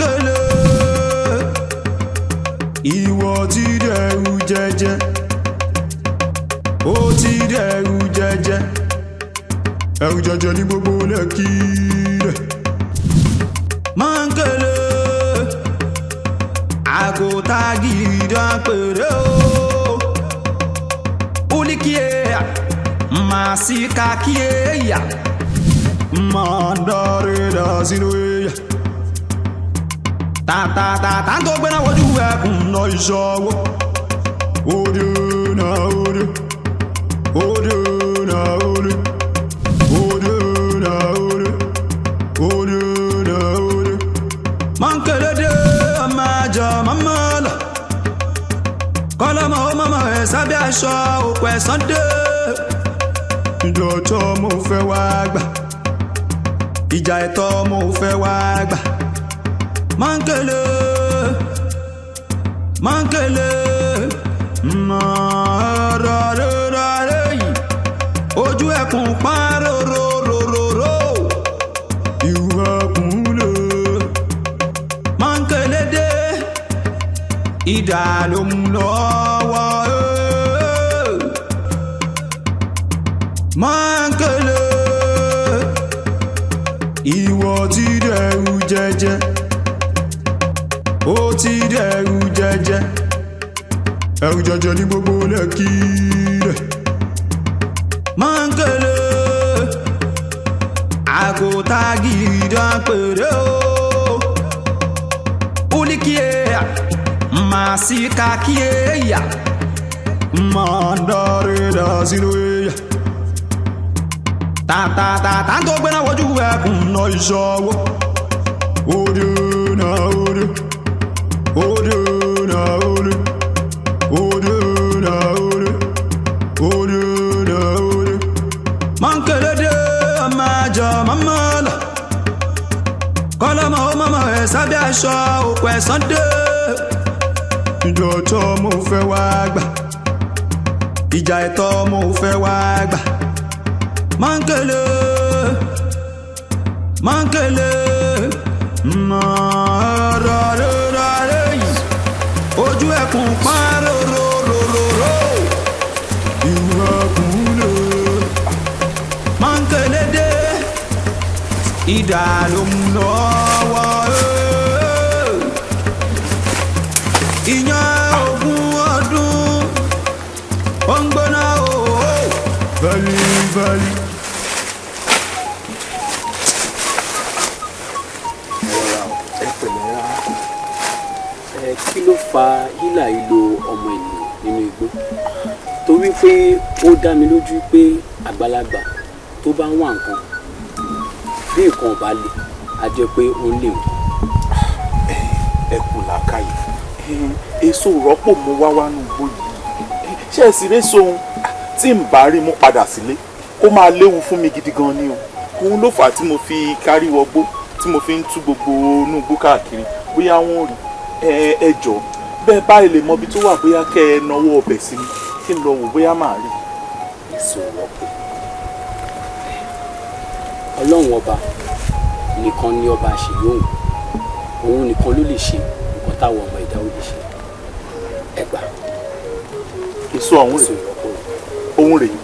Mọ́ńkélé, ìwọ ti dẹrù jẹjẹ, ó ti dẹrù jẹjẹ, ẹrù jẹjẹ ní gbogbo lẹ́kì rẹ̀. Mọ́ńkélé, àgùntàgìdá péré o, ulikie masikakie mandare sinuya tàtàtàtà tó gbéná wojú ẹkùn lọ ìṣọwọ́ òde náà òde òde náà òde òde náà òde òde náà òde. Mọ̀nkẹ́lẹ́dẹ́ ọmọ àjọ mọ́mọ́ lọ kọ́lọ́mọ ó mọ́mọ́ ẹ̀ sábẹ́ aṣọ òkú ẹ̀sán dé. Ìjọ tó mo fẹ́ wá gbà, ìjà ẹ̀tọ́ mo fẹ́ wá gbà. Mọ́ńkélé, mọ́ńkélé, mọ̀ọ́rọ̀rọ̀rọ̀ yìí, ojú ẹkùn pa rororororo, ìwà ẹkùn lè. Mọ́ńkélé dé, ìdá ló mú lọ́wọ́. Mọ́ńkélé, ìwọ ti dẹrù jẹjẹ, ó ti dẹrù jẹjẹ, ẹrù jẹjẹ ní gbogbo lẹ́kì rẹ̀. Mọ́ńkélé, àgùntàgìdá péré o, ulikie masikakie mandare sinuya tàtàtàtà tó gbéná wojú ẹkùn lọ ìṣọwọ́ òde náà òde òde náà òde òde náà òde òde náà òde. Mọ́ńkélé ọmọ àjọ mọ́mọ́ lọ kọ́lọ́mọ ó mọ́mọ́ ẹ̀ sábẹ́ aṣọ òkú ẹ̀sán dé. Ìjọ tó mo fẹ́ wá gbà, ìjà ẹ̀tọ́ mo fẹ́ wá gbà. Mọ́ńkélé, mọ́ńkélé, mọ̀ọ́rọ̀rọ̀rọ̀ yìí, ojú ẹkùn pa rororororo, ìwà ẹkùn lè. Mọ́ńkélé dé, ìdá ló mú lọ́wọ́. Ìyẹn ogún ọdún ó ń gbóná o. Vẹ́lí vẹ́lí. Ẹ pẹ̀lẹ́ rárá. Ẹ kí ló fa hílà ìlò ọmọ ènìyàn nínú igbó? Torí pé ó dá mi lójú pé àgbàlagbà tó bá ń wá nǹkan, bí nǹkan ò bá le, á jẹ́ pé ó ń lé nǹkan. Ẹ kú làákàyè. Èso rọ́pò mo wá wá nù gbó yìí, ṣé ẹ sì rẹ́ sóhun tí n bá rí mú padà sílé, ó máa léwu fún mi gidi gan ni o. Òun ló fà á tí mo fi kárí wọgbó, tí mo fi ń tú gbogbo inú igbó káàkiri, bóyá wọn ò rí. Ẹ jọ, bẹ́ẹ̀ báyìí lè mọ ibi tó wà, bóyá kẹ́ ẹ náwó ọbẹ̀ sí mi kí n lọ wò bóyá màá rí. Èso rọ́pò, Ọlọ́run ọba nìkan ni ọba àṣeyọ̀hún, òun nìkan ló lè ṣe nǹkan táwọn ọmọ ẹ̀dá ò lè ṣe. Ẹ gbà. Èso ọ̀hún èso rèé? Ìrọ́pò. Òun rèé.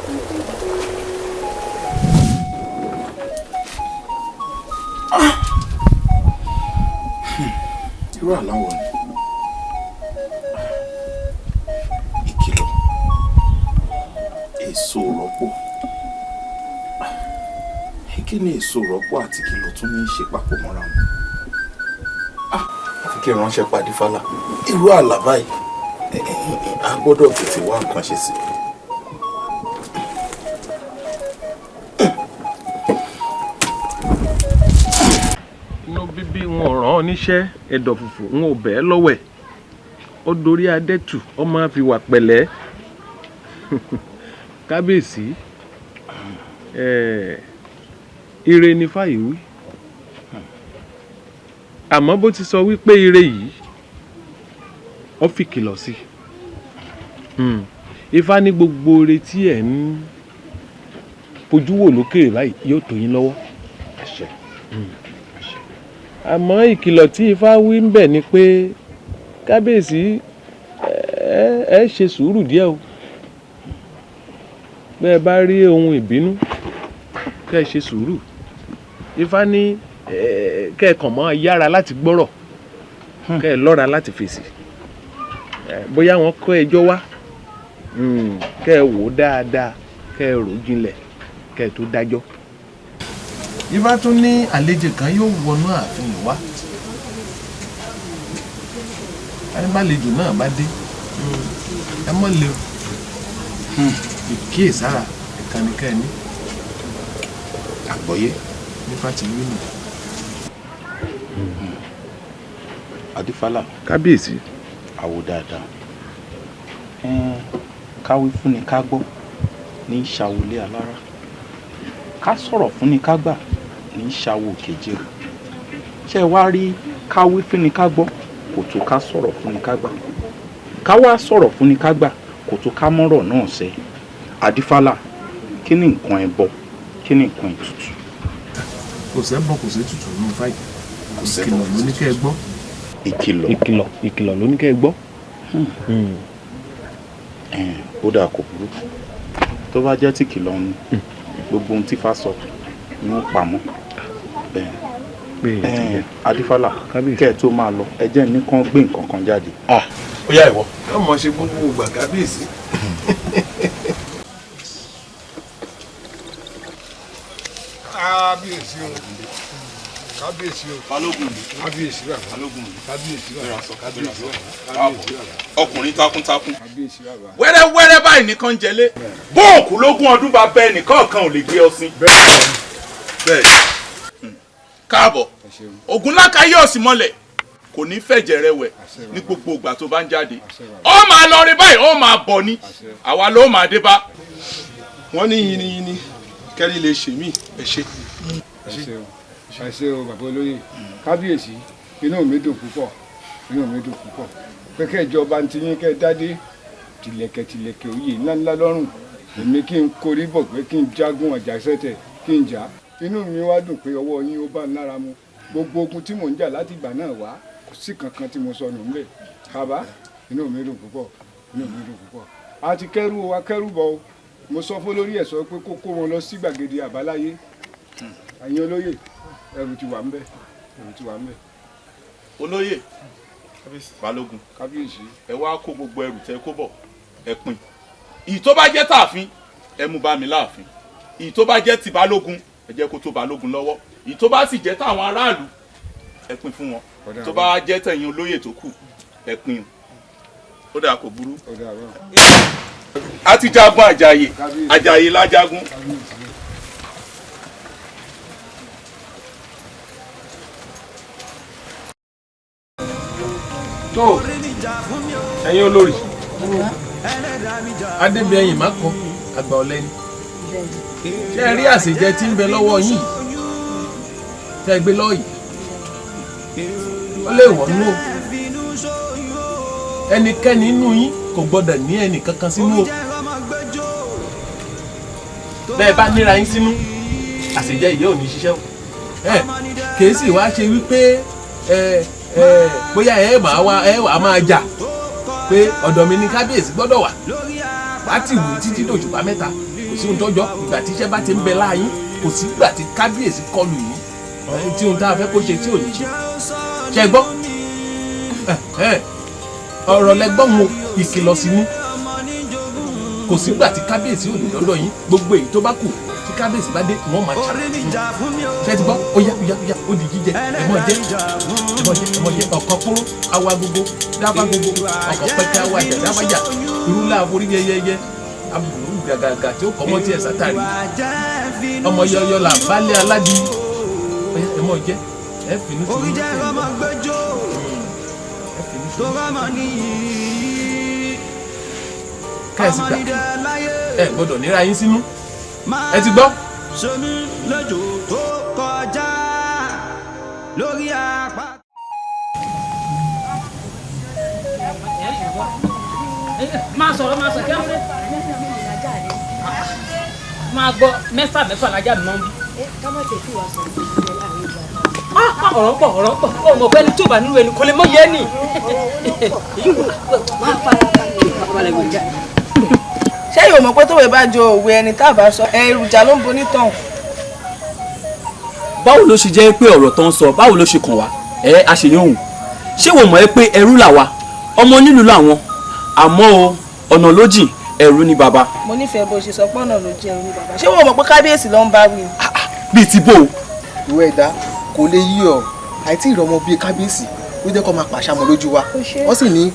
Irú àlá wo ni? Ìkìlọ̀, èso rọ́pò. Kí ni èso rọ́pò àti ìkìlọ̀ tún ní í ṣe papọ̀ mọ́ra wọn? Àfi kí n ránṣẹ́ pàdé fálà. Irú àlá báyìí, a gbọ́dọ̀ tètè wá nǹkan ṣe sí i. Inú bíbí wọn ò rán ọ níṣẹ́, ẹ̀dọ̀ fùfù wọn ò bẹ́ẹ̀ lọ́wẹ̀, ó dorí adẹ́tù, ọmọ fi wà pẹ̀lẹ́. Kábíyèsí, ire ni fáyìí wí, àmọ́ bó ti sọ wípé ire yìí, ó fi kìlọ̀ sí i. Ifá ní gbogbo ire tí ẹ̀ ń fojú wò lókèrè báyìí yóò tó yín lọ́wọ́. Àṣẹ. Àmọ́ ìkìlọ̀ tí Ifá wí ń bẹ̀ ni pé kábíyèsí, ẹ ṣe sùúrù díẹ̀ o. Bẹ́ẹ̀ bá rí ohun ìbínú, kẹ́ ẹ ṣe sùúrù. Ifá ní kẹ́ ẹ kàn mọ́ yára láti gbọ́rọ̀, kẹ́ ẹ lọ́ra láti fèsì. Bóyá wọ́n kọ́ ẹjọ́ wá, kẹ́ ẹ wò ó dáadáa, kẹ́ ẹ rò ó jinlẹ̀ kẹ́ ẹ tó dájọ́. Ifá tún ní àlejò kan yóò wọnú ààfin yìí wá. Àlejò náà bá dé, ẹ mọ̀ lé o, ìkíyèsára ìkànnì kẹ́ ẹ ní. Àgbọ́yé. Nípa ti wí nù. Adífálà. Kábíyèsí. Àwo dáadáa. Káwí fúnni ká gbọ́ ní í ṣàwọlé alára, ká sọ̀rọ̀ fúnni ká gbà ní í ṣàwò kejìrì. Ṣé ẹ wá rí, káwí fúnni ká gbọ́ kò tó ká sọ̀rọ̀ fúnni ká gbà, ká wá sọ̀rọ̀ fúnni ká gbà kò tó ká mọ́rọ̀ náà ṣẹ. Adífálà, kí ni nǹkan ẹbọ, kí ni nǹkan ètùtù? Kò sẹ́bọ, kò sétùtù nínú fáyì. Ìkìlọ̀ ló ní kẹ́ ẹ gbọ́. Ìkìlọ̀. Ìkìlọ̀ ló ní kẹ́ ẹ gbọ́. Ó dáa, kò burú. Tó bá jẹ́ tí kìlọ̀ ń gbogbo ohun tí Ifá sọ ni ó pamọ́ bẹ́ẹ̀. Adífálà, kẹ́ ẹ tó máa lọ, ẹ jẹ́ ní kán gbé nǹkan kan jáde. Ó yá ìwọ. Yóò mọ̀ ṣe gbogbo ìgbà, kábíyèsí. Kábíyèsí o, kábíyèsí o. Balógun. Kábíyèsí bàbá. Balógun. Kábíyèsí bàbá, kábíyèsí bàbá, kábíyèsí bàbá. Ọkùnrin takuntakun. Kábíyèsí bàbá. Wẹ́rẹ́wẹ́rẹ́ báyìí nìkan jẹlé bóòkù lógún ọdún bá bẹ́ẹ̀ nìkan kan ò lè gbé ọ sí. Bẹ́ẹ̀ káàbọ̀, Ògúnláka yóò sì mọ́lẹ̀, kò ní fẹ̀jẹ̀ rẹ wẹ̀ ní gbogbo ìgbà tó bá ń jáde. Ó máa lọ rí báyìí, ó máa bọ̀ ni, àwa ló máa dé bá. Wọ́n ní yiniyini kẹ́rì lè ṣe mí, ẹ ṣe. Ẹ ṣeun, ẹ ṣe o, bàbá olóyè. Kábíyèsí, inú mi dùn púpọ̀, inú mi dùn púpọ̀ pé kẹjọba ti yín, kẹ dádé tìlẹ̀kẹ̀ tìlẹ̀kẹ̀ òye ńláńlá lọ́rùn èmi, kí n korí bọ̀ pé kí n jagun àjàṣẹ́tẹ̀ kí n jà. Inú mi wá dùn pé ọwọ́ yín ó bá ń lára mu. Gbogbo ogun tí mò ń jà láti ìgbà náà wá, kò sí kankan tí mo sọnù ńbẹ̀. Bàbá, inú mi dùn púpọ̀, inú mi dùn púpọ̀. A ti kẹ́rù o, akẹ́rù bọ̀ o. Mo sọ fún olórí ẹ̀ṣọ́ pé kó kó wọn lọ sí gbàgede àbáláyé. Ẹ̀yin olóyè, ẹrù ti wà ńbẹ̀, ẹrù ti wà ńbẹ̀. Olóyè balógun. Kábíyèsí. Ẹ wá kó gbogbo ẹrù tẹ kó bọ̀, ẹ pín. Ìyí tó bá jẹ́ tààfin, ẹ mú bá mi láàfin. Ìyí tó bá jẹ́ ti balógun, ẹ jẹ́ kó tó balógun lọ́wọ́. Ìyí tó bá sì jẹ́ táwọn aráàlú, ẹ pín fún wọn. Tó bá jẹ́ tẹ̀yin olóyè tó kù, ẹ pín. Ó dà, kò burú. A ti jagun àjàyè, àjàyè la jagun. Tó ẹ̀yin olórí, adébíyẹyìn má kọ àgbà ọ̀lẹ́ni. Ṣé ẹ rí àṣejẹ tí ń bẹ lọ́wọ́ yín tẹ́ ẹ gbé lọ́ọ̀ yìí? Ó lè wọ́n nú o. Ẹnikẹ́ni inú yín kò gbọ́dọ̀ ní ẹnì kankan sínú o. Bẹ́ẹ̀ bá níra yín sínú, àṣejẹ yìí ò ní ṣiṣẹ́ o. Ẹ kìí sì wá ṣe wípé ẹ ẹ bóyá ẹ máa wá, ẹ wàá máa jà pé ọ̀dọ̀ mi ní kábíyèsí gbọ́dọ̀ wà láti wù títí dòṣùpá mẹ́ta. Kò sí ohun tọ́jọ́. Ìgbà tí iṣẹ́ bá ti ń bẹ láàyín, kò sí ìgbà tí kábíyèsí kọlù yín tí ohun tá a fẹ́ kó ṣe tí ò ní ṣe. Ṣe gbọ́ ọ̀rọ̀ lẹ́gbọ́n mo, ìkìlọ̀ sí ní kò sígbà tí kábíyèsí ò lè lọ́dọ̀ yín. Gbogbo èyí tó bá kù, tí kábíyèsí bá dé, wọ́n máa ṣàlàyé fún un. Ṣé ti gbọ́? Ó yá, ó yá, ó yá, ó di jíjẹ. Ẹ mọ̀ jẹ, ẹ mọ̀ jẹ, ẹ mọ̀ jẹ. Ọ̀kan kúrú awa gbogbo dábàá gbogbo, ọ̀kan pẹ́kẹ́ awa jà dábàjà, irú láàbórí yẹyẹyẹ aburú gàgàgà tí ó kọ́ mọ́ tiẹ̀ sátàrí ọmọ yọyọ là balẹ̀ aládì. Ó yá, ẹ mọ̀ jẹ, ẹ fìnnú sí i, ẹ fìnnú sí i kẹ́ẹ̀sì gbà. Ẹ gbọ́dọ̀ níra yín sínú. Ẹ ti gbọ́. Sọmi lọ́jọ́ tó kọjá lórí apá. Máa sọ̀rọ̀, máa sọ̀rọ̀, kí wọ́n fẹ́ máa gbọ́. Mẹ́fà mẹ́fà lájà mi máa ń bí. Ká má tẹ̀ tí wàá sọ̀rọ̀ ìṣẹ̀lẹ̀ láàrin ìgbà. Ọ̀rọ̀ pọ̀, ọ̀rọ̀ pọ̀. Ọmọ ọ̀gbẹ́ni tó bá nínú ẹni kò lè mọ yẹ ni. Ṣé yóò mọ̀ pé tówe bá jọ òwe ẹni tá a bá sọ èròjà ló ń bo onítọ̀hún. Báwo ló ṣe jẹ́ pé ọ̀rọ̀ tó ń sọ, báwo ló ṣe kàn wá? Ẹ àṣeyàn òun, ṣé wò mọ̀ ẹ́ pé ẹrú làwa, ọmọ onílùú làwọn, àmọ́ o ọ̀nà ló jìn, ẹrú ni bàbá. Mo nífẹ̀ẹ́ bó ṣe sọ pé ọ̀nà ló jẹ́ ẹrú ni bàbá. Ṣé wò mọ̀ pé kábíyèsí ló ń bá wí? Bíi ti bó o. Ìwé ẹ̀dá kò lè yí ọ, àìtí ìrọmọ bíi kábíyèsí ló jẹ́ kó máa pàṣàmọ̀ lójú wa, wọ́n sì ní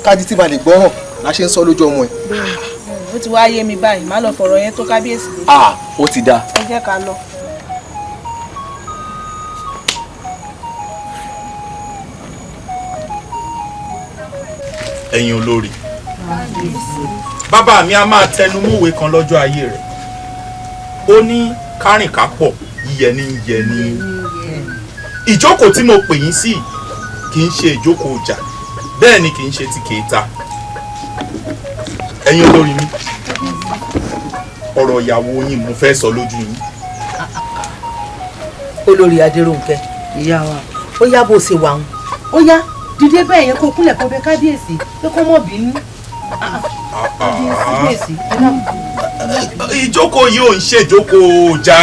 kájí tí balẹ̀ gbọ́ràn la ṣe ń sọ lójú ọmọ ẹ̀. Ó ti wá yé mi báyìí, má lọ fọ̀rọ̀ yẹn tó kábíyèsí lójú. Ah, ó ti dáa. Ẹ jẹ́ ká lọ. Ẹ̀yin olórí, bàbá mi a máa tẹnu mọ́wé kan lọ́jọ́ ayé rẹ̀. Ó ní kárìnkápọ̀ yíyẹni yẹni. Ìjókòó tí mo pè yín sí kì í ṣe ìjókòó ọjà, bẹ́ẹ̀ ni kì í ṣe ti kèéta. Ẹ̀yin olórí mi, ọ̀rọ̀ ìyàwó yín mo fẹ́ sọ lójú yín. Olórí Adérónkẹ́, ìyá wa, ó yá bó ṣe wà ń, ó yá dìde bẹ́ẹ̀ yẹn kó kúnlẹ̀ kó bẹ kábíyèsí pé kó mọ̀ bínú. Kábíyèsí, ẹ dákun. Ìjókòó yìí ò ń ṣe ìjókòó ọjà,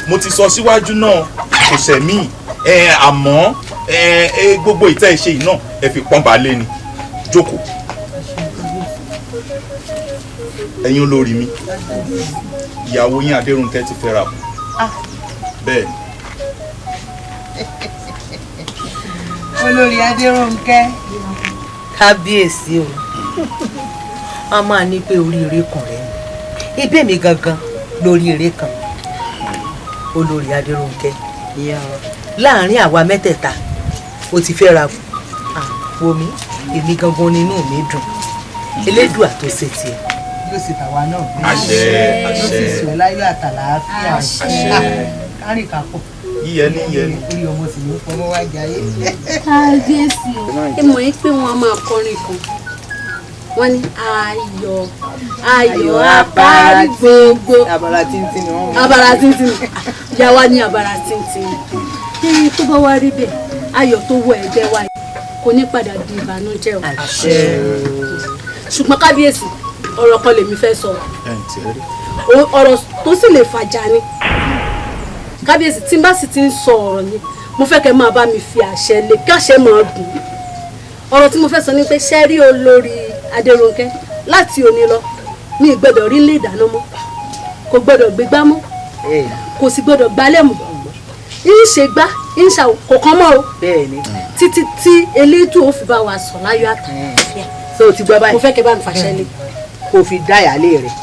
mo ti sọ síwájú náà, kò sẹ̀mí àmọ́ gbogbo ìtẹ́ ìṣe yìí náà ẹ fi pọ́n balẹ̀ ni jókòó. Ẹ̀yin olórí mi, ìyàwó yín Adérónkẹ́ ti fẹ́ra kù. Bẹ́ẹ̀ ni. Olórí Adérónkẹ́, kábíyèsí o, a máa ní pé oríire kan rẹ ni, ibẹ̀ mi gangan lóríire kan. Olórí Adérónkẹ́, láàrin àwa mẹ́tẹ̀ẹ̀ta o ti fẹ́ ra kù. Wò mí, èmi gangan nínú mi dùn, Elédùà tó ṣe tiẹ̀ yóò ṣe tàwa náà. Àṣẹ, àṣẹ. Yóò sì sùn láyọ̀ àtàlàáfíà. Àṣẹ. Kárìnkápọ̀ Yíyẹni yẹni. orí ọmọ sì ní fọmọ wá jayé. Kábíyèsí o, ẹ mọ̀ ẹ́ pé wọ́n á máa kọrin kan, wọ́n ní ayọ̀ ayọ̀ abárí gbogbo. Abala tíntín ni wọ́n mú. Abala tíntín ìyá wa ní abala tíntín. Ṣé tó bá wá rí bẹ́ẹ̀, ayọ̀ tó wọ ẹ̀gbẹ́ wa yìí kò ní padà di ìbànújẹ́ o. Àṣẹ. Ṣùgbọ́n kábíyèsí, ọ̀rọ̀ kan lèmi fẹ́ sọ, ọ̀rọ̀ tó sì lè fàjà ni. Kábíyèsí, tí n bá sì ti ń sọ ọ̀rọ̀ ni mo fẹ́ kẹ́ máa bá mi fi àṣẹ lé, káṣẹ máa gùn. Ọ̀rọ̀ tí mo fẹ́ sọ ni pé ṣé rí olórí Adérónkẹ́ láti òní lọ, mi ì gbọ́dọ̀ rí ilé ìdáná mọ́, kò gbọ́dọ̀ gbégbá mọ́, kò sì gbọ́dọ̀ gbálẹ̀ mọ́, ń ṣe gbá ń ṣà kò kán mọ́ o, títí tí elédùn ó fi bá wa sọ láyọ̀ àtàlàáfíà. So o ti gbọ́ báyìí. Mo fẹ́ kẹ́ bá mi fàṣẹ lé. Kó o fi dá ìyáálé rẹ̀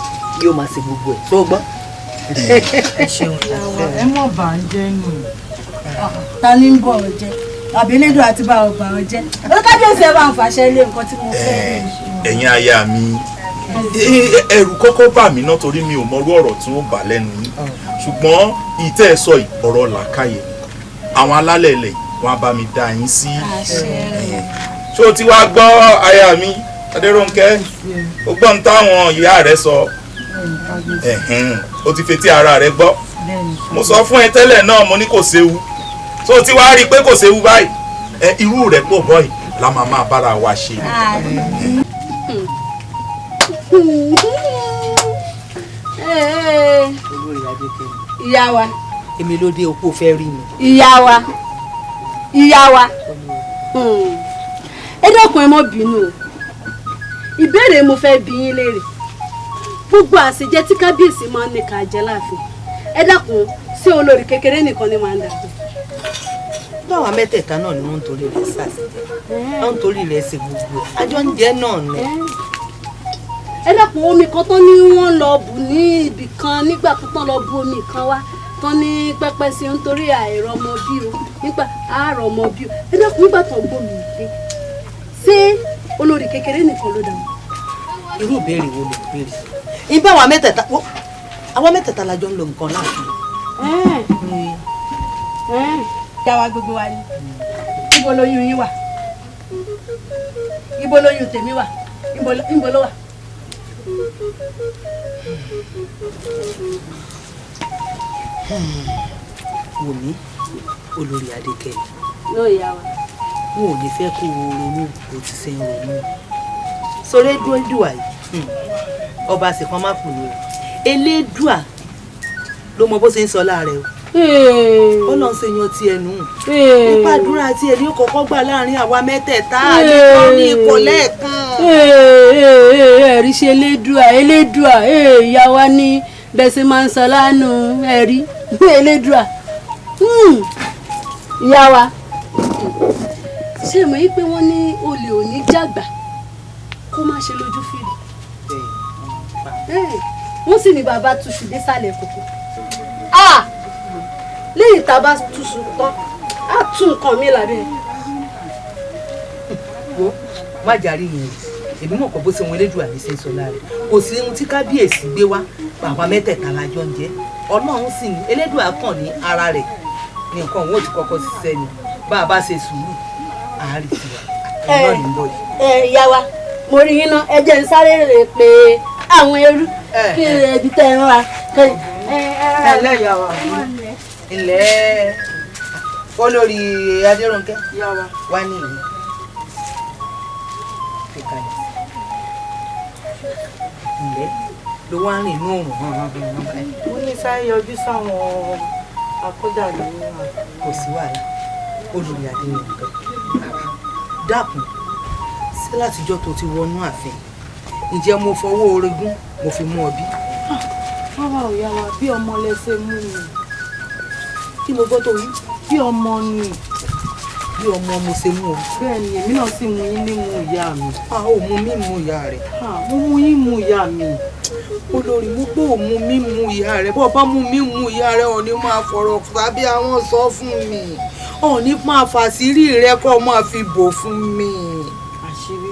yóò máa ṣe gbogbo ẹ̀ tó gbọ́. Ẹ ṣeun. Ẹ mọ̀ bá ń jẹ́ nù. Ta ni ń bọ̀ ọ́ jẹ́? Àbílẹ̀dùn àti bá ọ bà ọ́ jẹ́. Ó kábíyèsí, ẹ bá ń fàṣẹ lé nǹkan tí mo fẹ́. Ẹ̀yin aya mi, ẹ̀rù kọ́kọ́ bà mí náà torí mi ò mọrú ọ̀rọ̀ tí wọ́n bà lẹ́nu yín, ṣùgbọ́n ìtẹ́ ẹ sọ yìí ọ̀rọ̀ làákàyè, àwọn alálẹ̀ ilẹ̀ wọn á bá mi dá yín sí. Ṣé o ti wá gbọ́, aya mi Adérónkẹ́? O gbọ́ ń táwọn ìyá rẹ sọ, o ti fetí ara rẹ gbọ́. Mo sọ fún ẹ tẹ́lẹ̀ náà, mo ní kò séwu. Tó o ti wá rí i pé kò séwu báyìí, irú rẹ̀ pọ̀ bọ́yìí la máa máa bára wa ṣe. Olórí Adékẹ́mi. Ìyá wa. Èmi ló dé opó fẹ́ rí mi. Ìyá wa, ìyá wa, ẹ dákun, ẹ má bínú o, ìbéèrè mo fẹ́ bi yín léèrè. Gbogbo àṣejẹ tí kábíyèsí máa ń ní ká jẹ láàfin, ẹ dákun, sí olórí kékeré nìkan ni máa ń dàgbé? Báwa mẹ́tẹ̀ẹ̀ta náà ni wọ́n ń torí rẹ̀ ṣàṣejẹ, wọ́n ń torí rẹ̀ ṣe gbogbo ẹ̀, àjọ ń jẹ náà ni. Ẹ dákun, omi kan tán ní wọ́n lọ bù ní ibì kan nígbà kan tán lọ bu omi kan wá tán ní pẹ́pẹ́ sí nítorí àìrọ́mọ bí o, nígbà àárọ̀mọ bí o. Ẹ dákun, nígbà tán gbòmí dé, ṣé olórí kékeré nìkan ló dà wọ́n? Irú ìbéèrè wo ló béèrè? Ibà àwa mẹ́tẹ̀ẹ̀ta, àwa mẹ́tẹ̀ẹ̀ta la jọ ń lo nǹkan láàfin. Ìyá wa, gbogbo wa ni. Ibo lóyún yín wà? Ibo lóyún tèmi wà? Ibo ló wà? Wò mí, Olórí Adékẹ́mi. Ló ìyá wa. N ò ní fẹ́ kó o ronú bó ti ṣe ń ronú. Sọ̀rọ̀ Elédùà yìí, ọba àsìkò má kù ni o. Elédùà ló mọ bó ṣe ń sọ láàrẹ o. Ọlọ́run ṣe yan ti ẹnu. Nípa àdúrà tí ẹni kọ́kọ́ gbà láàrin àwa mẹ́tẹ̀ẹ̀ta àdìgbọ́n ní ipò lẹ́ẹ̀kan. Ẹ̀rí ṣe Elédùà, Elédùà, ìyá wa ní bẹ́ẹ̀ ṣe máa ń sọ lánàá, ẹ̀rí Elédùà. Ìyá wa, ṣé mọ̀ yí pé wọ́n ní olè ò ní jàgbà kó má ṣe lójú fìrí? Wọ́n sì ní bàbá túṣu désàlẹ̀ kòkó. Lẹ́yìn tá a bá túṣu tán, á tún nǹkan mi lábẹ́. Wo má jàre yẹn, èmi mọ̀ kọ́ bó ṣe wọn Elédùà ní ṣe ń sọ láàrẹ̀. Kò sí ohun tí kábíyèsí gbé wá, bàbá mẹ́tẹ̀ẹ̀ta la jọ ń jẹ́. Ọlọ́run sì ní Elédùà kàn ní ara rẹ̀ ní nǹkan òun ò ti kọ́kọ́ ṣiṣẹ́ ni. Bá a bá ṣe sùúrù, àárí tiwa. Ọlọ́run ń bọ̀ yìí. Ẹ ìyá wa, mo rí yín ná, ẹ jẹ́ n sáré rè pé àwọn ẹrú kí ẹbí tẹ́ ẹ ń ra. Ẹ ǹlẹ́ ìyá wa. Ilẹ̀ olórí Adérónkẹ́ wá ní ìlú fìkàlẹ̀ ǹlẹ́ ló wá rìn inú òrùn hàn hàn hàn báyìí. Mo ní sáré yọjú sáwọn akọ́jà lórí wa. Kò sí wàhálà, olórí Adérónkẹ́, dákun, sí látijọ́ tó ti wọnú ààfin, ǹjẹ́ mo fọwọ́ orogún mo fi mú ọ bí? Rárá ò yá wa, bí ọmọ lẹsẹ̀ mú mi. Kí mo gbọ́ tó wí? Bí ọmọ ni. Bí ọmọ mo ṣe mú ọ. Bẹ́ẹ̀ ni, èmi náà sì mú yín ní mú ìyá mi. A ò mú mi mú ìyá rẹ̀. Mo mú yín mú ìyá mi. Olórí, mo pé ò mú mi mú ìyá rẹ̀. Bọ́ bá mú mi mú ìyá rẹ̀, ò ní máa fọ̀rọ̀ tàbí àwọn sọ fún mi. Ò ní máa fàṣírí rẹ kọ́ máa fi bò fún mi. Àṣírí?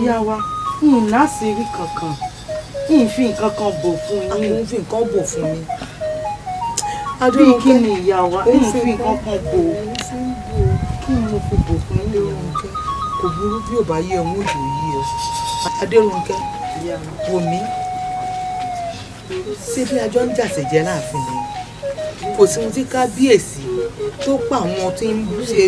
Ìyá wa, n láṣìírí kankan. N fi nǹkan kan bò fún yín. Àwọn fi nǹkan bò fún mi. Bí kí ni ìyá wa? N fi nǹkan kan bò. Kí ni mo fi bò fún yín? Adérónkẹ́, kò burú bí ò bá yé ẹ̀hún òjò yí ẹ. Adérónkẹ́, wò mí. Ṣé bí ajọ́ ń jàṣẹ̀jẹ́ láàfin ni? Kò sí ohun tí kábíyèsí tó pa àwọn tí ń ṣe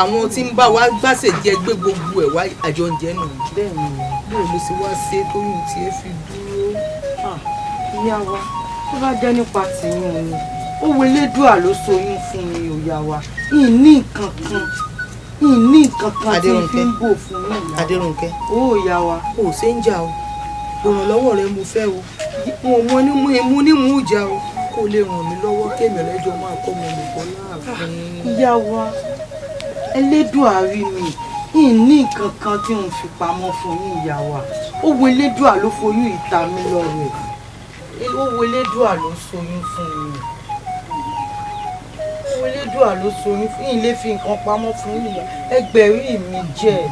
àwọn tí ń bá wa gbàṣẹ̀jẹ́ gbé gbogbo ẹ̀ wá àjọ ń jẹ́ nù. Bẹ́ẹ̀ni. Bó ló ṣe wá ṣe tóyún tí ẹ fi dúró? Ìyá wa, tó bá jẹ́ nípa tìyún ni, ó wo Elédùà ló soyún fún mi ò yá wa. Ìní nǹkan kan, ìní nǹkan kan tí n fi ń bò fún mi. Adérónkẹ́. Ó yá wa. Kò ṣe ń jà o. Ìrànlọ́wọ́ rẹ mo fẹ́ o. Mo mọ ní mú imú ní mú ìjà o. Kó lè ràn mí lọ́wọ́ kémi rẹ́jọ máa kọ́ ọmọ mi bọ́ láàfin. Ìyá wa, Elédùà rí mi. Ìní nǹkan kan tí n fi pamọ́ fún yín ìyá wa. Ó wo Elédùà ló foyún ìta mi lọ́rẹ̀. Ó wo Elédùà ló soyún fún mi. Ó wo Elédùà ló soyún fún yín, lè fi nǹkan pamọ́ fún yín. Ẹgbẹ̀rí mi jẹ́.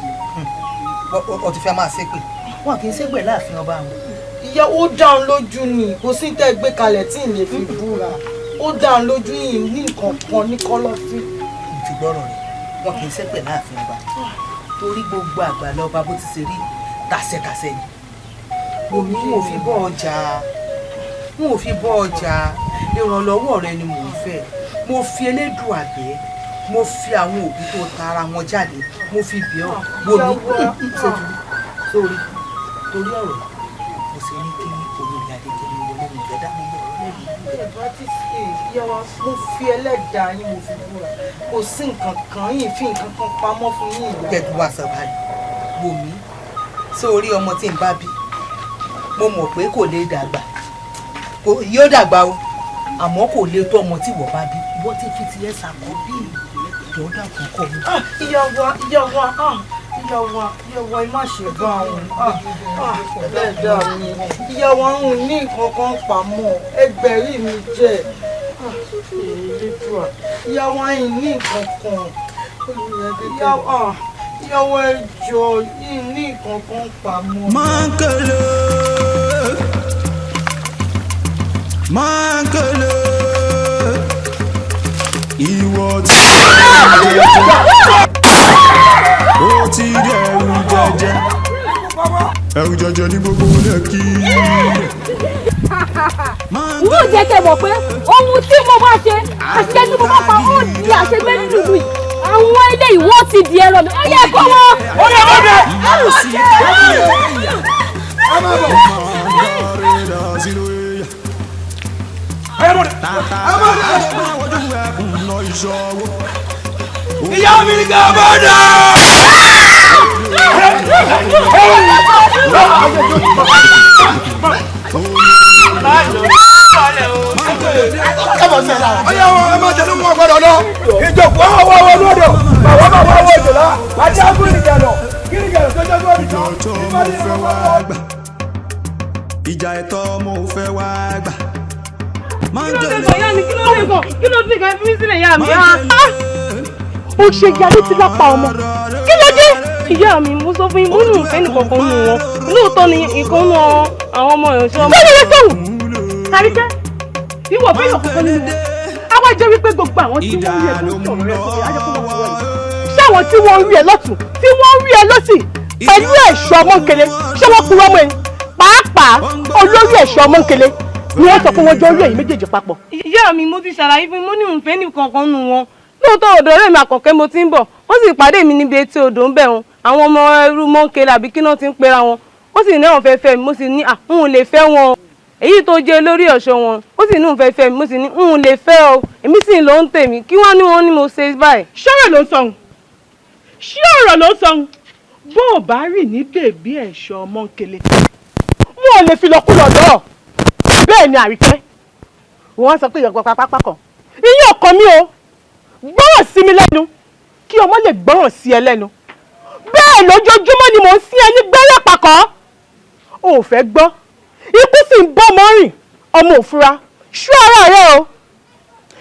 O ti fẹ́ máa ṣépè. Wọn kì í ṣépè láàfin ọba wọn. Ìyá, ó dáun lójú ni, kò sí tẹ́ gbé kalẹ̀ tí ì lè fi búra. Ó dáun lójú yìí ní nǹkan kan ní kọ́lọ́fín. Mo ti gbọ́rọ̀ rẹ̀, wọn kì í ṣépè láàfin ọba. Torí gbogbo àgbà lọ́ba bó ti ṣe rí tàṣẹtàṣẹ ni. Omi n ò fi bọ́ ọjà, n ò fi bọ́ ọjà, ìrànlọ́wọ́ rẹ ni mò ń fẹ́. Mo fi Elédùà bẹ̀ ẹ́, mo fi àwọn òbí tó tara wọn jáde, mo fi bẹ̀ ọ́. Wò mí, sórí, torí ọ̀rọ̀ mo sì ní kí olórí Adékẹ́mi wọlé mi fẹ́ dá gbogbo ọ̀rọ̀ lẹ́bi. Ẹ̀bá ti ṣe ìyá wa, mo fi ẹlẹ́dàá yín mo fi búra. Kò sí nǹkan kan, yín fi nǹkan kan pamọ́ fún yín ìyá. Tẹ̀dú wa sọ báyìí, wò mí, sórí ọmọ tí n bá bí, mo mọ̀ pé kò lè dàgbà, yóò dàgbà o, àmọ́ kò lè tó ọmọ tí wọ́n bá bí. Wọ́n ti fi tiẹ̀ ṣàkọ́ bí ìjọ́dá kọ̀ọ̀kan mi. Ìyá wa, ìyá wa, ìyá wa, ìyá wa, ẹ má ṣe bá wọn. Ẹlẹ́dàá mi, ìyá wa ń ní nǹkan kan pamọ́, ẹgbẹ̀rí mi jẹ́. Elédùà, ìyá wa ń ní nǹkan kan. Ìyá wa ẹ jọ̀ọ́, ń ní nǹkan kan pamọ́. Mankele, mankele, ìwọ tí ó ti dẹrù jẹjẹ. Ẹrù jẹjẹ ní gbogbo lẹ́kì. N ó jẹ́ kẹ́ mọ̀ pé ohun tí mo bá ṣe, àṣẹ tí mo bá pa, ó di àṣegbé nínú ìlú yìí. Àwọn eléyìí wọ́n ti di ẹran mi. Ó yẹ kó wọn. Ó yẹ kó dé. Ẹ má bọ̀. Ìyá mi ní ká bá dà. Ọyá wọn ẹ máa tẹnu mọ́ gbọ́dọ̀ lọ. Ìjòkó ọwọ́ ọwọ́ lọ́dọ̀. Bàbá bàbá ọwọ́ ìjòlá. Àti agúnìjàlọ. Kírìjàlọ tó jẹ́ gbọ́dọ̀. Ìjọ tó mo fẹ́ wá gbà. Ìjà ẹ̀tọ́ mo fẹ́ wá gbà. Kí ló dé gan, ìyá mi? Kí ló dé gan? Kí ló dé gan? Ẹ fi mí sílẹ̀, ìyá mi. Ó ṣe yarí tí lápá ọmọ. Kí ló dé? Ìyá mi, mo sọ fún yín, mo ní òun fẹ́ nìkankan nù wọn. Lóòótọ́ ni ìkan nù àwọn ọmọ ìránṣẹ́ ọmọ. Bẹ́ẹ̀ni wọ́n sọ̀rọ̀. Àríkẹ́, ìwọ fẹ́ yọ̀ kankan nínú wọn. A wá jẹ́ wípé gbogbo àwọn tí wọ́n rí ẹ tó ń sọ̀rọ̀ rẹ sókè, á jẹ́ kó wọ́n sọ̀rọ̀ yìí. Ṣé àwọn tí wọ́n rí ẹ lọ́tùn, tí wọ́n rí ẹ lọ́sì, pẹ̀lú ẹ̀ṣọ́ Mọ́ńkele, ṣé wọ́n purọ́ mọ́ ẹ? Pàápàá olórí ẹ̀ṣọ́ Mọ́ńkele ni wọ́n sọ pé wọ́n jọ rí ẹ̀yin méjèèjì papọ̀. Ìyá mi, mo ti ṣàlàyé fún yín, mo ní òun fẹ́ nìkankan nù wọn. Lóòótọ́ ọ̀dọ̀ ọ̀rẹ́ mi Àkànkẹ́ mo ti ń bọ̀, wọ́n sì pàdé mi níbi etí odò ń bẹ̀ wọn. Àwọn ọmọ ẹrú Mọ́ńkele àbí kí náà ti ń pera wọn. Ó sì ní àwọn fẹ́ fẹ́ mi, mo sì ní à ń ò lè fẹ́ wọn o. Èyí tó jẹ́ olórí ọ̀ṣọ́ wọn, ó sì ní òun fẹ́ fẹ́ mi, mo sì ní ń ò lè fẹ́ o. Èmi sì ń lọ ń tèmi, kí wọ́n ní wọ́n ní mo ṣe báyìí. Ṣọ́rọ̀ ló ń sọhun, ṣé ọ̀rọ̀ ló ń sọhun? Bó o bá rìn ní bèbí ẹ̀ṣọ́ Mọ́ńkele, wọn ò lè fi lọ́kùlọ̀ lọ. Bẹ́ẹ̀ ni Àríkẹ́, wọ́n sọ pé ìyọ̀gbọ́n pápá kan. Ìyẹn ọkàn mi o, gbọ́ràn sí mi lẹ́nu, kí ọmọ lè gbọ́ràn sí ẹ lẹ́nu. Bẹ́ẹ̀ lójoojúmọ́ ni mò ń sí ẹ ní gbẹ́rẹ́ pàkọ́. O ò fẹ́ gbọ́, ikú sì ń bọ́ ọmọ rìn, ọmọ òfura. Ṣọ́ ara rẹ o,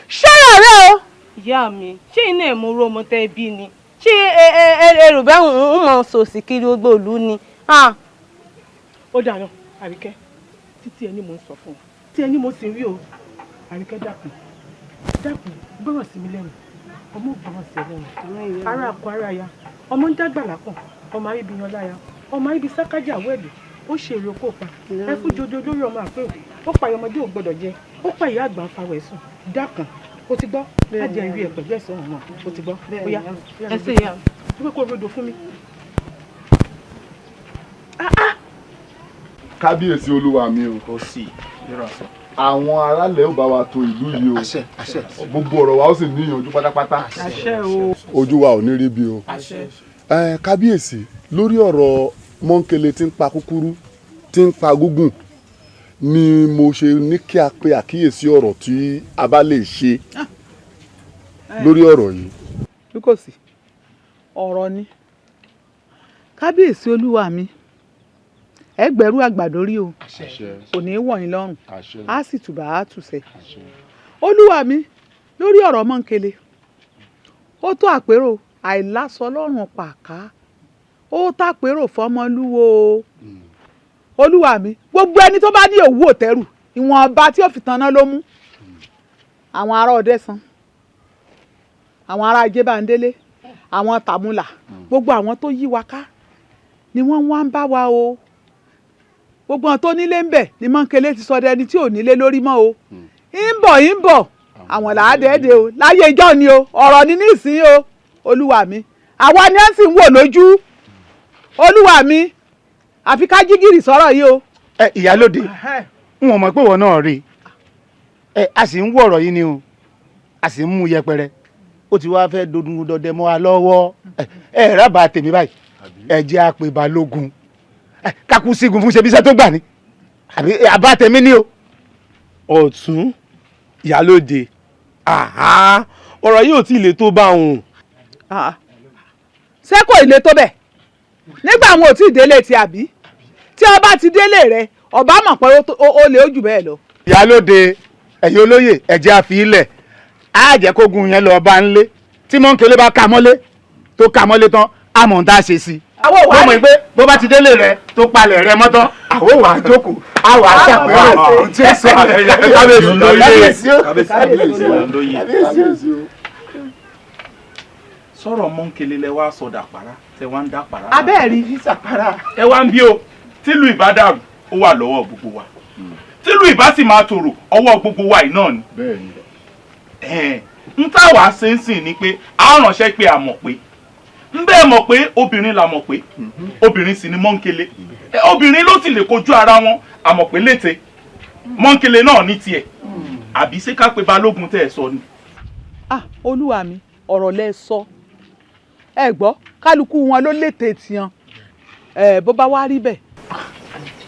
ṣọ́ ara rẹ o. Ìyá mi, ṣé iná ẹ̀ mo rú ọmọ tẹ́ bí ni? Ṣé ẹ ẹ ẹ ẹ rò bá ń mọ̀ sòsì kiri gbogbo ìlú ni? Ó dáná, Àríkẹ́, títí ẹni mò ń sọ fún ọ, tí ẹni mo sì rí o. Àríkẹ́, dákun dákun, gbọ́ràn sí mi lẹ́nu, ọmọ ò gbọ́ràn sí ẹ lẹ́nu. Ara àkọ ara ya, ọmọ ń dàgbà lápọ̀n, ọmọ àríbi yan láya, ọmọ àríbi sákájà wẹ̀lú, ó ṣe èrè okó pa, ẹ fún jojo lórí ọmọ àpérò, ó pa ọmọdé ò gbọdọ̀ jẹ, ó pa ìyá àgbà ń fa wẹ̀sùn. Dákun, o ti gbọ́, á jẹ́ ìrí ẹ pẹ̀lú ẹ̀sán ọ̀hún náà, o ti gbọ́, ó yá. Ẹ ṣé ìyá mi. Wípé kó rodo fún mi. Kábíyèsí olúwa mi o. Ó sì àwọn aráàlẹ̀ ò bá wa tò ìlú yìí o, gbogbo ọ̀rọ̀ wa ó sì ní ìyànjú pátápátá. Àṣẹ o. Ojú wa ò ní rí bí o. Ẹ kábíyèsí, lórí ọ̀rọ̀ Mọ́ńkele tí ń pa kúkúrú tí ń pa gúngùn ni mo ṣe ní kí a pe àkíyèsí ọ̀rọ̀ tí a bá lè ṣe lórí ọ̀rọ̀ yìí. Bí kò sí ọ̀rọ̀ ni, kábíyèsí olúwa mi, ẹgbẹ̀rún àgbàdo rí o, kò ní í wọ̀ yín lọ́rùn, á sì tùbà á tùsẹ̀. Olúwa mi, lórí ọ̀rọ̀ Mọ́ńkele, ó tó àpérò àìlásọ lọ́rùn pàká, ó tàpérò fọmọlúwo o. Olúwa mi, gbogbo ẹni tó bá ní òwú òtẹ́rù, ìwọ̀nba tí ó fi tanná ló mú. Àwọn ará Ọdẹ́san, àwọn ará Ajébándélé, àwọn Tàmúlà, gbogbo àwọn tó yí wa ká ni wọ́n wá ń bá wa o. Gbogbo àwọn tó nílé ń bẹ̀ ni Mọ́ńkele ti sọ dẹni tí ò nílé lórí mọ́ o. Ń bọ̀ ń bọ̀, àwọn làádẹ́ẹ̀dẹ́ o, láyé ijọ́ ni o, ọ̀rọ̀ ni nísìnyí o. Olúwa mi, àwa ni ẹ̀ sì ń wò lójú. Olúwa mi, àfi ká jí gìrì sọ̀rọ̀ yìí o. Ẹ ìyálóde, n ò mọ̀ pé ìwọ náà rí i. Ẹ a sì ń wọ̀ ọ̀rọ̀ yìí ni o, a sì ń mú yẹpẹrẹ, ó ti wá fẹ́ dodun dọdẹ mọ́ wa lọ́wọ́. Ẹ rábàá tèmi báyìí, ẹ jẹ́ àpè balógun kakú sígun fún ṣebí iṣẹ́ tó gbà ní, àbí àbá tèmi ni o. Ọ̀tún, ìyálóde, ọ̀rọ̀ yìí ò tí ì le tó bá òun. Ṣé kò ì le tó bẹ́ẹ̀? Nígbà àwọn ò tí ì délé ti àbí tí ọba ti délé rẹ, ọba mọ̀ pé ó lè ó jù bẹ́ẹ̀ lọ. Ìyálóde, ẹ̀yin olóyè, ẹ̀jẹ̀ àfi ilẹ̀ á jẹ́ kógun yẹn lọ bá ń lé. Tí Mọ́ńkele bá ka mọ́lé tó ka mọ́lé tán, á mọ̀ ń tá a ṣe sí i. Àwọn wọ́n mọ̀ pé bó bá ti délé rẹ tó palẹ̀ rẹ mọ́tọ́, àwọn wà á jókòó, á wà á ṣàpérò ohun tí ó ṣẹlẹ̀. Kábíyèsí o. Kábíyèsí o. Sọ̀rọ̀ Mọ́ńkele lẹ wá sọ dàpárá tẹ wá ń dàpárá. Abẹ́ẹ̀rí sàpárá. Ẹ wá ń bí o, Tílùú ìbá dàrú, ó wà lọ́wọ́ gbogbo wa. Tílùú ìbá sì máa tòrò, ọwọ́ gbogbo wa yìí náà ni. N táwa ṣe ń sìn ni pé a ránṣẹ́ pé a mọ̀ pé n bẹ́ẹ̀ mọ̀ pé obìnrin la mọ̀ pé obìnrin sì ni Mọ́ńkele. Obìnrin ló sì lè kojú ara wọn. Àmọ̀ pé lété Mọ́ńkele náà ní tiẹ̀, àbí ṣé ká pe Balógun tẹ́ ẹ sọ ni. Ah, olúwa mi, ọ̀rọ̀ lẹ sọ. Ẹ gbọ́, kálukú wọn ló lété tiwọn. Ẹ bó bá wá rí bẹ́ẹ̀,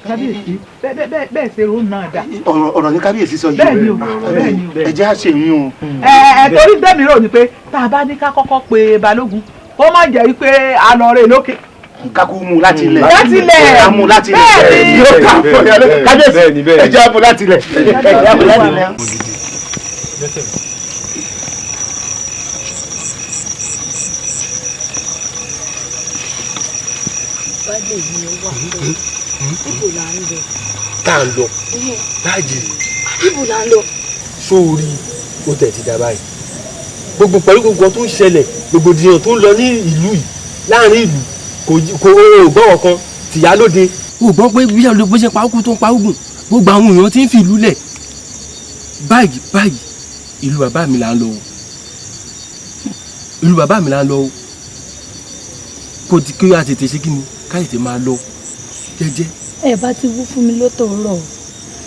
kábíyèsí, bẹ́ẹ̀ bẹ́ẹ̀ bẹ́ẹ̀ ṣe rò náà dà. Ọ̀rọ̀ ní kábíyèsí sọ yìí. Bẹ́ẹ̀ ni o, bẹ́ẹ̀ ni o. Ẹ jẹ́ àṣẹ yín o. Ẹ ẹ, torí tẹ́mi rò ní pé tá a bá ní ká kọ́kọ́ pe Balógun, kó má jẹ́ wípé a lọ rè lókè. Kakú mu láti ilẹ̀. Láti ilẹ̀. Ká mu láti ilẹ̀. Bẹ́ẹ̀ ni. Yóò ká fún yàrá kábíyèsí. Ẹ jẹ́ àmú láti ilẹ̀. Ẹ jẹ́ àmú láti ilẹ̀. Baálé mi wà pé ibo là ń lọ. Tá à ń lọ láàjì. Ibo là ń lọ. Sórí ó tẹ̀ ti dá báyìí, gbogbo pẹ̀lú gbogbo tó ń ṣẹlẹ̀, rògbòdìyàn tó ń lọ ní ìlú yìí, láàrin ìlú, kò ó gbọ́wọ́ kan tìyá lóde. O gbọ́ pé bí àwọn bó ṣe pa ókú tó ń pa ógùn, gbogbo àwọn èèyàn ti ń fi ìlú lẹ̀ báyìí báyìí. Ìlú bàbá mi là ń lọ o, ìlú bàbá mi là ń lọ o. Kò tí kí a tètè ṣe kí ni ká tètè máa lọ jẹ́jẹ́. Ẹ bá ti wú fún mi lótòórọ̀ o,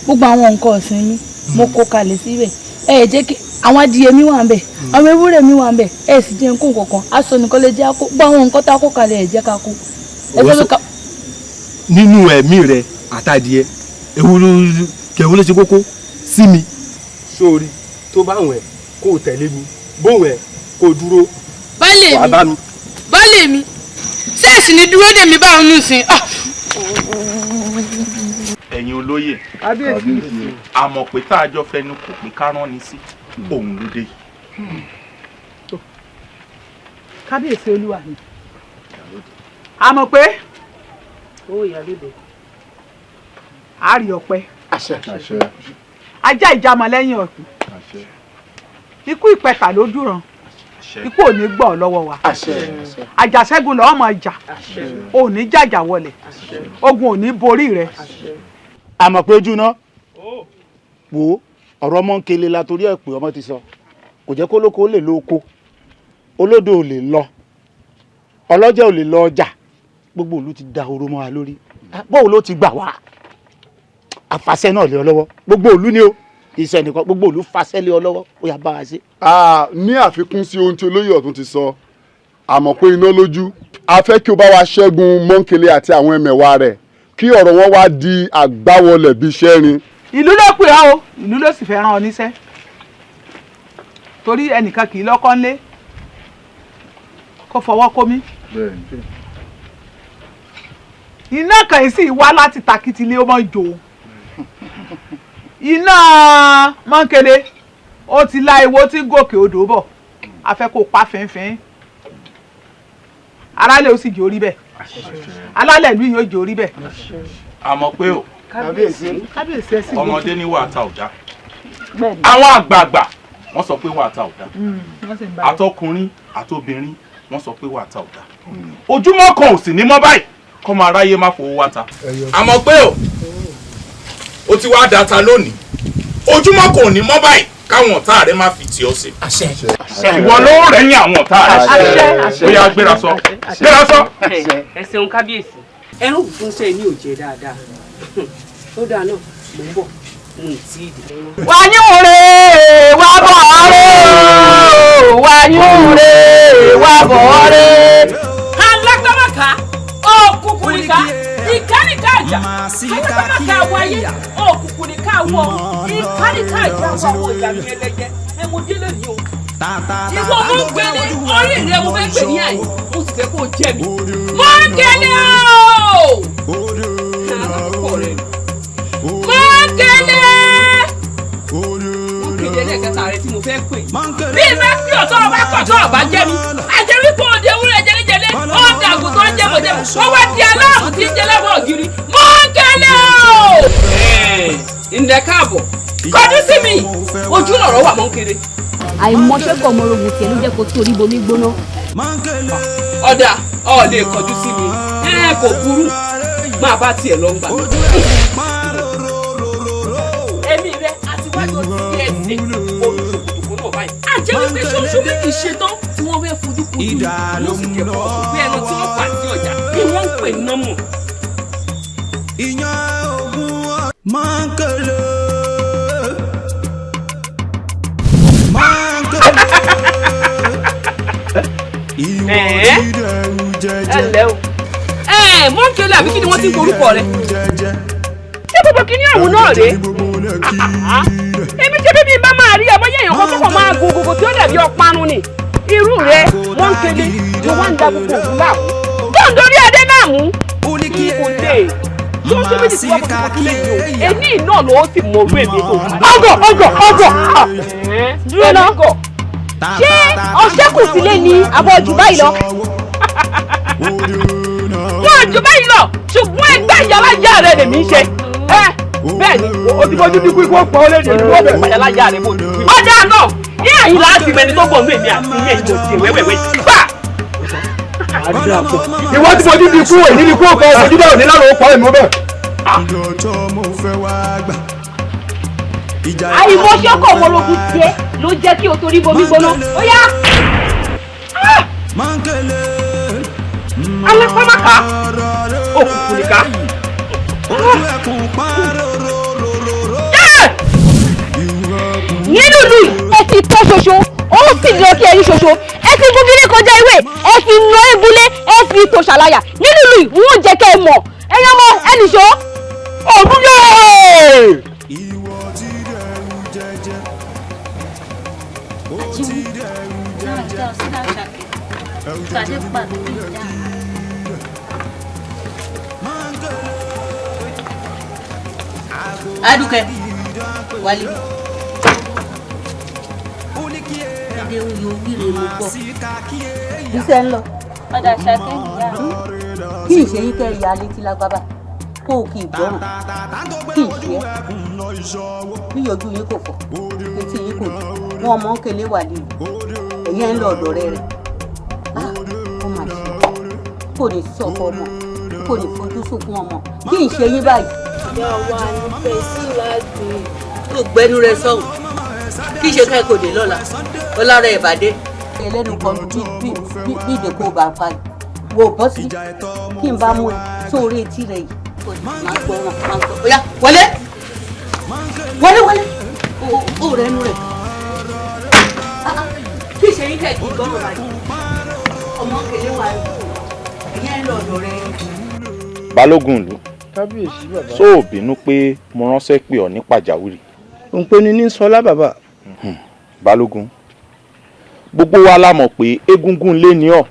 gbogbo àwọn nǹkan ọ̀sìn mi mo kó kalẹ̀ síbẹ̀. Ẹ jẹ́ kí àwọn adìyẹ mi wà ń bẹ̀, àwọn ewúrẹ́ mi wà ń bẹ̀. Ẹ sì jẹ́ nǹkan kọ̀ọ̀kan, aṣọ nìkan lè jẹ́ kó gbọ́ àwọn nǹkan tá a kó kalẹ̀, ẹ jẹ́ ká kó. Ẹ sọ pé ká. Nínú ẹ̀mí rẹ àtàdìẹ, ewu ló ṣe kókó sí mi. Sórí tó bá wẹ̀ kó o tẹ̀lé mi, bó wẹ̀ kó o dúró. Baálé Wàá bá mi. Baálé mi, ṣẹ́ẹ̀sì ni dúró dè mí báwọn nù sí. Ẹ̀yin olóyè, Kábíyèsí. Àmọ̀ pé tá a jọ fẹnu kò pé ká rán ni sí òun ló dé yìí. Kábíyèsí olúwa mi, a mọ̀ pé Ó ìyálóde. A rí ọpẹ́. Àṣẹ. Ajá ìjàmọ̀ lẹ́yìn ọ̀pìn, ikú ìpẹ̀tà ló dúran, ikú ò ní gbọ́ ọ lọ́wọ́ wa. Àjàṣẹ́gun lọ́ọ́ mọ̀ jà, ò ní jàjà wọlé, ogun ò ní borí rẹ. Àmọ̀ pé ojú náà wo ọ̀rọ̀ Mọ́ńkele la torí ẹ̀ pé ọmọ ti sọ kò jẹ́ kó lóko ó lè lo oko, olódò ò lè lọ, ọlọ́jà ò lè lọ ọjà, gbogbo ìlú ti da oró mọ́ wa lórí. Bóun ló ti gbà wá àfàṣẹ náà lé ọ lọ́wọ́, gbogbo ìlú ni o, iṣẹ́ nìkan, gbogbo ìlú fàṣẹ lé ọ lọ́wọ́, ó yá bá wa ṣe. Ní àfikún sí ohun tí olóyè ọ̀tún ti sọ, àmọ́ pé iná lójú, a fẹ́ kí o bá wa ṣẹ́gun Mọ́ńkele àti àwọn ẹmẹ̀wà rẹ̀, kí ọ̀rọ̀ wọn wá di àgbáwọlẹ̀ bíi iṣẹ́ rin. Ìlú ló pè ọ́ o, ìlú ló sì fẹ́ rán ọ níṣẹ́, torí ẹnìkan kì í lọ́kọ́ ńlé kó fọwọ́ kó mi. Iná kan yìí sì wá láti takitilé, ó mọ̀ jò iná Mọ́ńkele, ó ti la ewo tí ń gòkè odò bọ̀, a fẹ́ kó pa fínfín. Aráàlẹ̀ ó sì jẹ́ orí bẹ́ẹ̀, alálẹ̀ ìlú yìí ó jẹ́ orí bẹ́ẹ̀. Àmọ̀ pé o. Kábíyèsí. Kábíyèsí, ẹ sì gbé. Ọmọdé ní wàá ta ọ̀dá, àwọn àgbààgbà wọ́n sọ pé wàá ta ọ̀dá, Wọ́n sì ń bá a. àtọkùnrin àtobìnrin wọ́n sọ pé wàá ta ọ̀dá. Ojúmọ́ kan ò sì ní mọ́ báyìí kọ́mọ aráyé má fowó wá ta. Àmọ̀ pé o, ó ti wá data lónìí, ojúmọ́ kan ò ní mọ́ báyìí káwọn ọ̀tá rẹ má fi tì ọ́ sí. Ìwọ ló rẹ̀yìn àwọn ọ̀tá rẹ. Ó yá, gbéra sọ, gbéra sọ. Ẹ ṣeun kábíyèsí. Ẹrù ògùn ṣe ní òjẹ dáadáa, ó dáa náà, mò ń bọ̀, mo ì tí ì dé. Wàyún rè wá bọ̀ rè, wàyún rè wá bọ̀ rè. Alágbàmọ̀ká òkùnkùn nìka ìkánìká àjà, alágbàmọ̀ká wáyé òkùnkùn nìka wọ ìkánìká àjà wọ àwọn ìyá mi ẹlẹ́jẹ̀ ẹ mo délé ní o. Ìwọ mo ń gbélé orí rẹ, mo fẹ́ gbè ní àyè, mo sì fẹ́ kó o jẹ mi. Mo ń gbélé o. Alákòókò rẹ mo ń gbélé. Mo kéde ẹlẹ́kẹta rẹ tí mo fẹ́ pè. Bí bá pè ọ̀tọ́ ọba kọ̀tọ́ ọba jẹ́ mi. Àjẹ́ wípé òde ewúrẹ́ jẹlẹ́jẹlẹ́, ó da àgùntàn jẹ́mọ̀jẹ́mọ̀, wọ́n wá di aláàmù tí ń jẹ́ lẹ́bọ̀ ògiri. Mo ń gbélé o. Ǹlẹ́ káàbọ̀, kọjú sí mi, ojú lọ̀rọ̀ wà, mọ́ ń kéré. Àìmọṣẹ́kọ̀ ọmọ orogun tiẹ̀ ló jẹ́ kó tó orí bomi gbóná. Ọ̀dà ọ̀ lè kọjú sí mi, ẹ kò burú. Máa bá tiẹ̀ lọ ń gbà. Èmi rẹ àti wájú ti ẹsẹ̀ olùṣòkòtò náà báyìí. Àjẹ́ wípé ṣoṣo méjì ṣetán tí wọ́n fẹ́ fojú kojú ló sì jẹ́ pọ̀ pé ẹran tí wọ́n fà sí ọjà ni wọ́n ń pè nọ́mọ̀. Ìyàn ogun Mọ́ńkélé. Mọ́ńkélé. Ìwọ ti dẹrù jẹjẹ. Ẹ ǹlẹ́ o. Ẹ Mọ́ńkélé àbí kí ni wọ́n ti ń porúkọ rẹ? Ṣé gbogbo kí ní ọ̀hún náà rèé? Èmi ṣe bíbí bá máa rí ọmọ yẹn kan kọ́kọ́ máa gun gbogbo tí ó dàbí ọparun ni. Irú rẹ Mọ́ńkélé ló wá ń da gbogbo òkú láàmú. Tó ń dorí adé náà mú. Kò lè ṣoṣo méjì tí wọ́n fojú kojú lẹ́yìn o. Èmi náà ló sì mọ orú èmi tó. Ọgọ ọgọ ọgọ. Dúró ná. Ṣé ọṣẹ kù sílé ni àbọ̀ jù báyìí lọ? Wọ́n jù báyìí lọ, ṣùgbọ́n ẹgbẹ́ ìyálà ìyá rẹ lèmi ń ṣe. Bẹ́ẹ̀ ni, o ti fojú dínkù ikú ọ̀pọ̀ ó lè dé ìlú ọ̀bẹ ìyálà ìyá rẹ bò ní. Ọ̀dà náà, ní àyìn láti mẹni tó gbọ̀n èmi àti ilé ìjọ ti wẹ́wẹ́wẹ́ gbà. Ìwọ ti fojú dínkù èyí ni kú ọ̀pọ̀ ojú bẹ́ẹ̀ ò ní láròó pọ̀ èmi ó bẹ̀. Àìmọ̀ṣọ́kọ̀ ọmọlógún tiẹ̀ ló jẹ́ kí o torí bomi gbóná. Ó yá. Alápámáka òkùnkùn nìka. Nínú ìlú yìí, ẹ ti tọ́ ṣoṣo, ó sì lọ kí ẹyin ṣoṣo, ẹ ti gúgílé kọjá ewé, ẹ ti nà ébúlé, ẹ fi tò ṣàlàyà. Nínú ìlú yìí, wọ́n jẹ́ kẹ́ ẹ mọ̀. Ẹ̀yin ọmọ ẹnìṣó. Ògúnyè! Adúkẹ́ wálé. Adé ń yo wíre mo gbọ́. Iṣẹ́ ń lọ. Ọ̀dà ṣàkẹ́ ìyá. Kí ìṣe yín kẹ́ ya létí lágbábà kó o kì í gbọ́ràn kí ìṣe ẹ́ bí ojú yín kò fọ́ etí yín kò dùn wọn ọmọ ń kele wà lílu ẹ̀yìn ẹ̀ ń lọ ọ̀dọ̀ rẹ̀ rẹ̀ ó mà ṣe kò ní sọ̀kọ ọmọ kò ní fojú sunkún ọmọ kí ìṣe yín báyìí. Ìyá wa nífẹ̀ẹ́ sí láti. Tó gbẹnu rẹ sọ̀hún kí ṣe ká ẹ kò dé lọ́la ọlára ẹ̀ bàdé. Ẹlẹ́nu kan bí ìdèkó bá pa wò bọ́ sí kí n bá mú ẹ sórí etí rẹ yìí. Máa gbọ́ràn máa gbọ́. Ó yá wọlé wọlé wọlé ó rẹ nu rẹ. Kí ṣe yín kẹ́kì gbọ́ràn báyìí ọmọ kele wà ẹ̀yẹ́ ń lọ ọ̀dọ̀ rẹ. Balógun ìlú, Kábíyèsí bàbá. Só ò bínú pé mo ránṣẹ́ pè ọ́ ní pàjáwìrì? Òǹpẹ̀ni ní sọlá bàbá. Balógun, gbogbo wa la mọ̀ pé egungun lé ní ọ́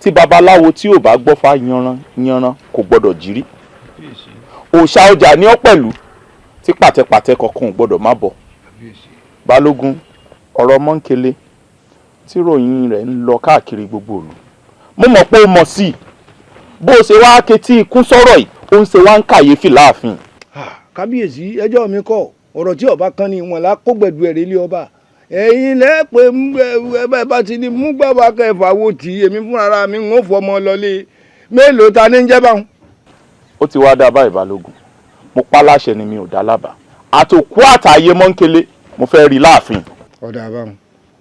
tí babaláwo tí ò bá gbọ́fá yanran yanran kò gbọ́dọ̀ jírí. Òòṣà ọjà ní ọ́ pẹ̀lú tí pàtẹ́pàtẹ́ kankan ò gbọ́dọ̀ má bọ̀. Balógun, ọ̀rọ̀ Mọ́ńkélé tí ròyìn rẹ̀ ń lọ káàkiri gbogbo ìlú, mo mọ̀ pé o mọ̀ sí i. Bó o ṣe wá ketí ikún sọ̀rọ̀ yìí, ó ń ṣe wá ń kàyéfì láàfin. Kábíyèsí, ẹjọ́ mi kọ́ ọ̀rọ̀ tí ọba kan ni wọn là kó gbẹ̀dù ẹ̀rẹ́ ilé ọba. Ẹ̀yin lẹ́pẹ̀ ẹ bá ti ní mú gbàgbà kẹfà wo tì í, èmi fúnra mi ń fọmọ lọlé mélòó ta ní ń jẹ́ báwọn. Ó ti wá dá báyìí Balógun, mo pa láṣẹ ni mi ò dá lábàá. Àtòkú àtàyè Mọ́ńkélé mo fẹ́ rí láàfin. Ọ̀dà àbáwọn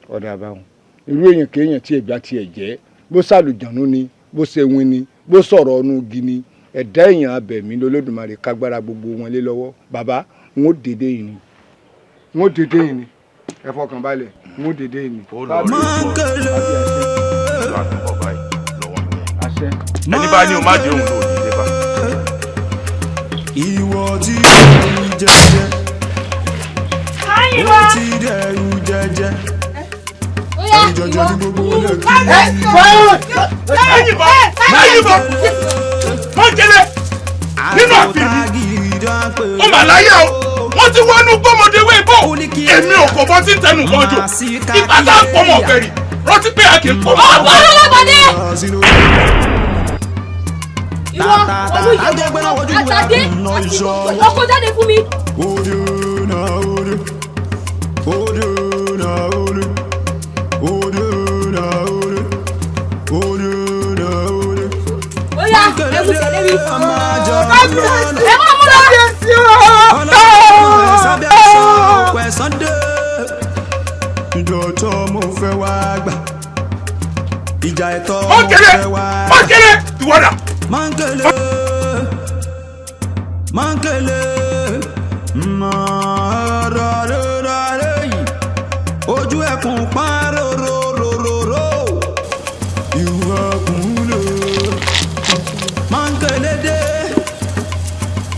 ọ̀dà àbáwọn irú èèyàn kéèyàn tí ẹ̀gbá tiẹ̀ jẹ́ bó sàlùjànú ni bó ṣe win ni bó sọ̀rọ̀ ọ̀nù igi ni ẹ̀dá èèyàn abẹ̀mí lolódùmarè kágbára gbogbo wọn lé lọ́wọ́. Bàbá n ó dédé yìí ni n ó dédé yìí ni ẹ fọkàn balẹ̀ n ó dédé yìí ni. Ẹni bá ní o má dé òun lò ní ilé bá. Ìwọ ti dẹrù jẹjẹ. Ó ti dẹrù jẹjẹ. Ẹrù jẹjẹ ní gbogbo ilé kí. Ẹyìnbọn! Mọ́ńkélé nínú ààfin mi, ó mà láyà o. Wọ́n ti wọnú gbọ́mọdéwé bò. Èmi ò kò bọ́ tí ń tẹnu bọ́ jò. Ìgbà tá à ń pọmọ ọ̀gbẹ̀rì, rántí pé a kì í pọmọ. Ọ̀pọ̀ ọlọ́mọdé. Ìwọ olóyè àtàdé ọkọ jáde fún mi. Ó yá, ẹ mú tẹ̀lé mi. Ẹ má mú lọ. Ìjọ mo fẹ́ wá gbà. Ìjà ẹ̀tọ́ mo Mọ̀kẹ́lẹ́ fẹ́ wá gbà. Mọ̀kẹ́lẹ́ ìwọ́dà. Mọ̀kẹ́lẹ́ Mọ̀kẹ́lẹ́ mọ̀rọ̀rọ̀rọ̀ yìí ojú ẹkùn pa rororororo ìwọ ẹkùn lò. Mọ̀kẹ́lẹ́ dé